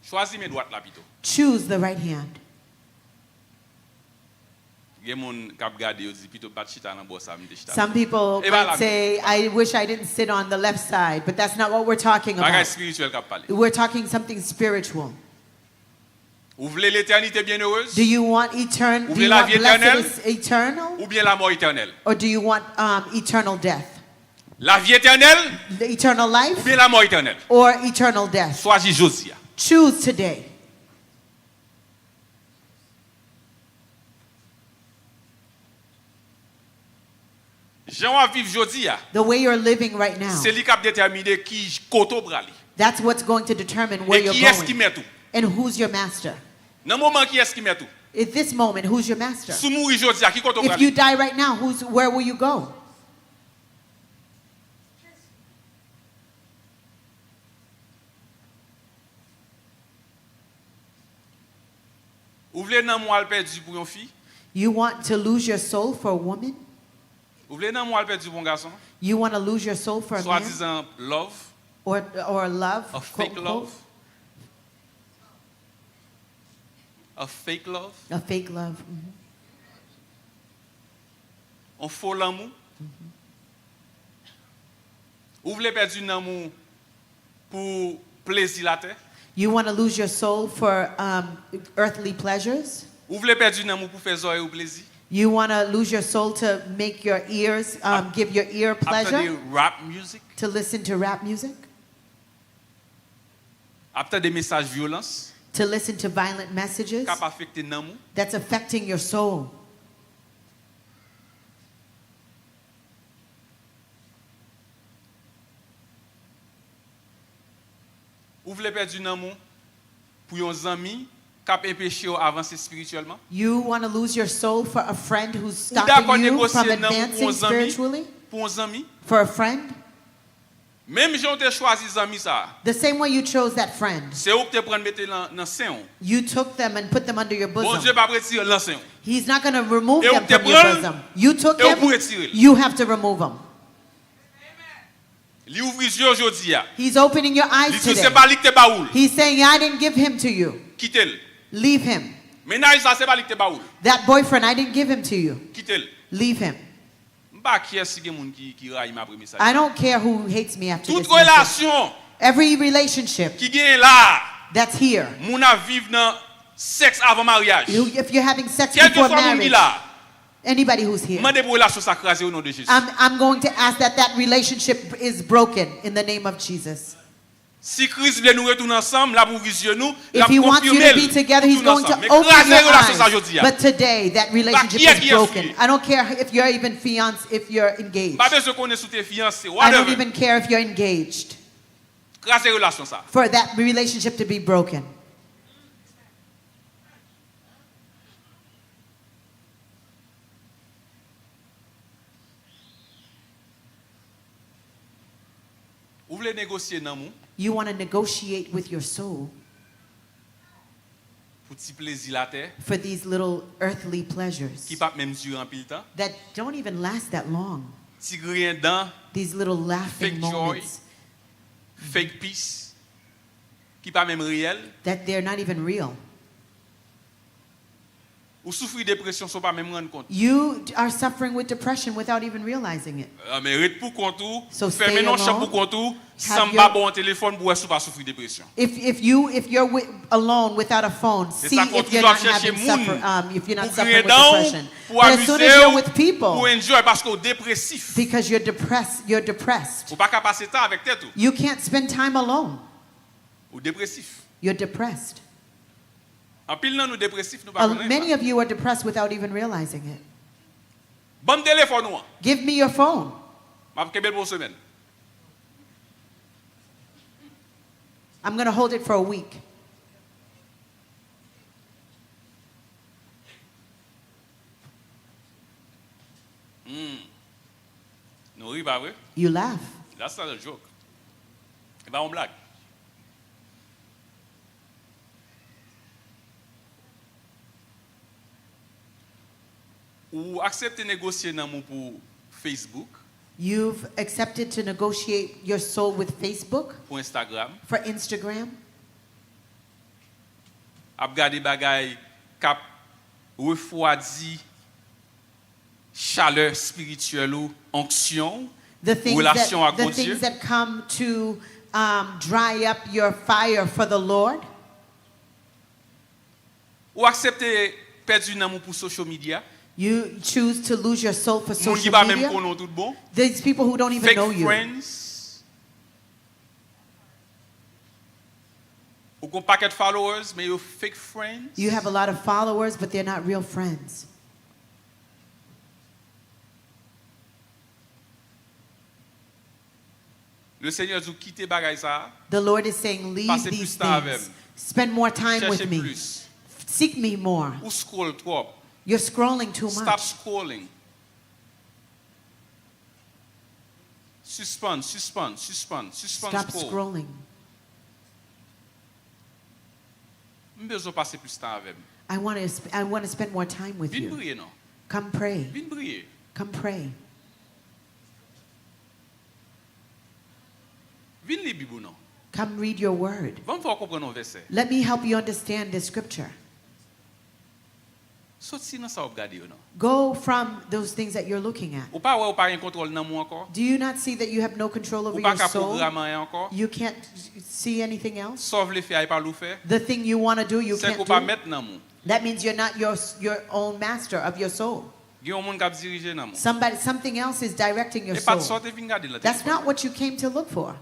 Chwazi men dwat la pito. Choose the right hand. Gen moun k ap gade yo di pito m pa t chita nan bò sa m te chita. Some people E pa might la. Say, I wish I didn't sit on the left side, but that's not what we're talking Bagay about. Espirityèl k ap pale. We're talking something spiritual. Ou vle letènite byennerez? Do you want etern- Ou do you vle want lavi etènèl? Blessed eternal Oubyen lamò etènèl? Or do you want um, eternal death? Lavi etènèl? The eternal life Oubyen lamò etènèl? Or eternal death? Chwazi jodi a. Choose today. Jan w ap viv jodi a, The way you're living right now, se li k ap detèmine ki kote w prale. That's what's going to determine where E you're kiyès ki going. Mèt ou? And who's your master? Nan moman kiyès ki Mèt ou? At this moment, who's your master? Si w mouri jodi a, ki kote w If you prale? Die right now, who's, where will you go? Ou vle nanm ou al pèdi pou yon fi? You want to lose your soul for a woman? Ou vle nanm ou al pèdi pou yon gason? You want to lose your soul for a man? Swadizan love, Or, or a love? A fake Quote, love? Quote. A fake love? A fake love. Mhm. Yon fo lanmou? Ou vle pèdi nanm ou pou plezi latè? You want to lose your soul for um, earthly pleasures? Ou vle pèdi nanm ou pou fè zòrèy ou plezi? You want to lose your soul to make your ears um, give your ear Ap tande pleasure? Rap music? To listen to rap music? Ap tande mesaj vyolans? To listen to violent messages? K ap afekte nanm ou? That's affecting your soul. Ou vle pèdi nanm ou pou yon zanmi k ap enpeche w avanse espirityèlman? You want to lose your soul for a friend who's Ou dakò stopping you from negosye nanm ou pou advancing yon zanmi? Spiritually? Pou yon zanmi? For a friend? Menm jan w te chwazi zanmi sa a, The same way you chose that friend, se ou k te pran l mete nan, nan sen w. You took them and put them under your Bondye bosom. p ap retire l nan sen w. He's not going to remove E ou them k te from your pran l, bosom. You took e ou him, pou retire l. You have to remove him. Li ouvri zye w jodi a. He's opening your Li eyes di w se today. Pa li k te ba ou l. He's saying, I didn't give him to you. Kite l. Leave him. Mennaj sa se pa li k te ba ou l. That boyfriend, I didn't give him to you. Kite l. Leave him. M pa kyè si gen moun ki, ki rayi m apre mesaj. I don't care who hates me after Tout this message. Relasyon Every relationship ki genyen la a, that's here. Moun ap viv nan sèks avan maryaj. You, if you're having sex Kèlke before swa moun ki marriage, la a, anybody who's here, mande pou relasyon sa kraze o non de Jezi. I'm, I'm going to ask that that relationship is broken in the name of Jesus. Si Kris vle nou retounen ansanm, l ap ouvri zye nou, l If ap he wants you konfime to be l together, he's retounen going to ansanm. Men open kraze your relasyon sa eyes. Jodi a. But today, that relationship Kiyès is ki broken. fiye. I don't care if you're even fiancé, if you're engaged. M pa bezwen konnen si w te fiyanse, I don't whatever. Even care if you're engaged. Kraze relasyon sa. For that relationship to be broken. Ou vle negosye nanm ou You want to negotiate with your soul pou ti plezi latè for these little earthly pleasures ki p ap menm dire anpil tan. That don't even last that long. Ti griyen dan, These little laughing Fake joy. Moments Fake peace, ki pa menm reyèl. That they're not even real. Ou soufri depresyon san w pa menm rann kont. You are suffering with depression without even realizing it. Ah, men ret pou kont ou, So fèmen stay nan yon chanm alone. Pou kont ou, Have san m your- pa ba w yon telefòn pou wè si w pa soufri depresyon. If if you if you're wi- alone without a phone, Se see sa k w if you're toujou ap not chèche having moun suffer um if you're pou not suffering griyen with dan w, depression. Pou But as soon as amize you're w, with people, Pou enjoy paske w depresif. Because you're depressed, you're depressed. Ou pa ka pase tan avèk tèt ou. You can't spend time alone. Ou depresif. You're depressed. Anpil nan nou depresif, nou pa Uh, konnen. many of you are depressed without even realizing it. Ban m telefòn ou an. Give me your phone. M ap kenbe l pou yon semèn. I'm going to hold it for a week. Hmm. Nou ri, pa vre? You laugh. That's not a joke. E pa yon blag. Ou aksepte negosye nanm ou pou Facebook, You've accepted to negotiate your soul with Facebook, pou Instagram. For Instagram. Ap gade bagay k ap refwadi chalè espirityèl ou, onksyon ou, The things, relasyon that, ak the Bondye. Things that come to um, dry up your fire for the Lord. Ou aksepte pèdi nanm ou pou social media. You choose to lose your soul for Moun ki social pa menm media. Konnen w tout bon. These people who don't even Fake know you. Friends. Ou gon pakèt followers, men yo fake friends. You have a lot of followers, but they're not real friends. Le Seigneur di w kite bagay sa a. The Lord is saying, leave Pase these plis tan avè things. M. Spend more time with Chèche me. Plis. Seek me more. Ou scroll twòp. You're scrolling too Stop much. Scrolling. Sispann, sispann, sispann, sispann Stop scroll. Scrolling. M bezwen pase plis tan avè m. I want to. I want to spend more time with Vin you. Priye non. Come pray. Vin priye. Come pray. Vin li Bib ou non. Come read your word. Ban m fè w konprann yon vèsè. Let me help you understand this scripture. Soti nan sa w ap gade yo non. Go from those things that you're looking at. Ou pa wè ou pa gen kontwòl nanm ou ankò. Do you not see that you have no control over Ou pa your ka soul? Pwograme anyen ankò. You can't see anything else. Sa w vle fè a, e pa l ou fè. The thing you want to do, you Se can't ke w pa do. Mèt nanm ou. That means you're not your your own master of your soul. Gen yon moun k ap dirije nanm ou. Somebody, something else is directing your E pa soul. t sa w te vin gade nan That's telefòn. Not what you came to look for.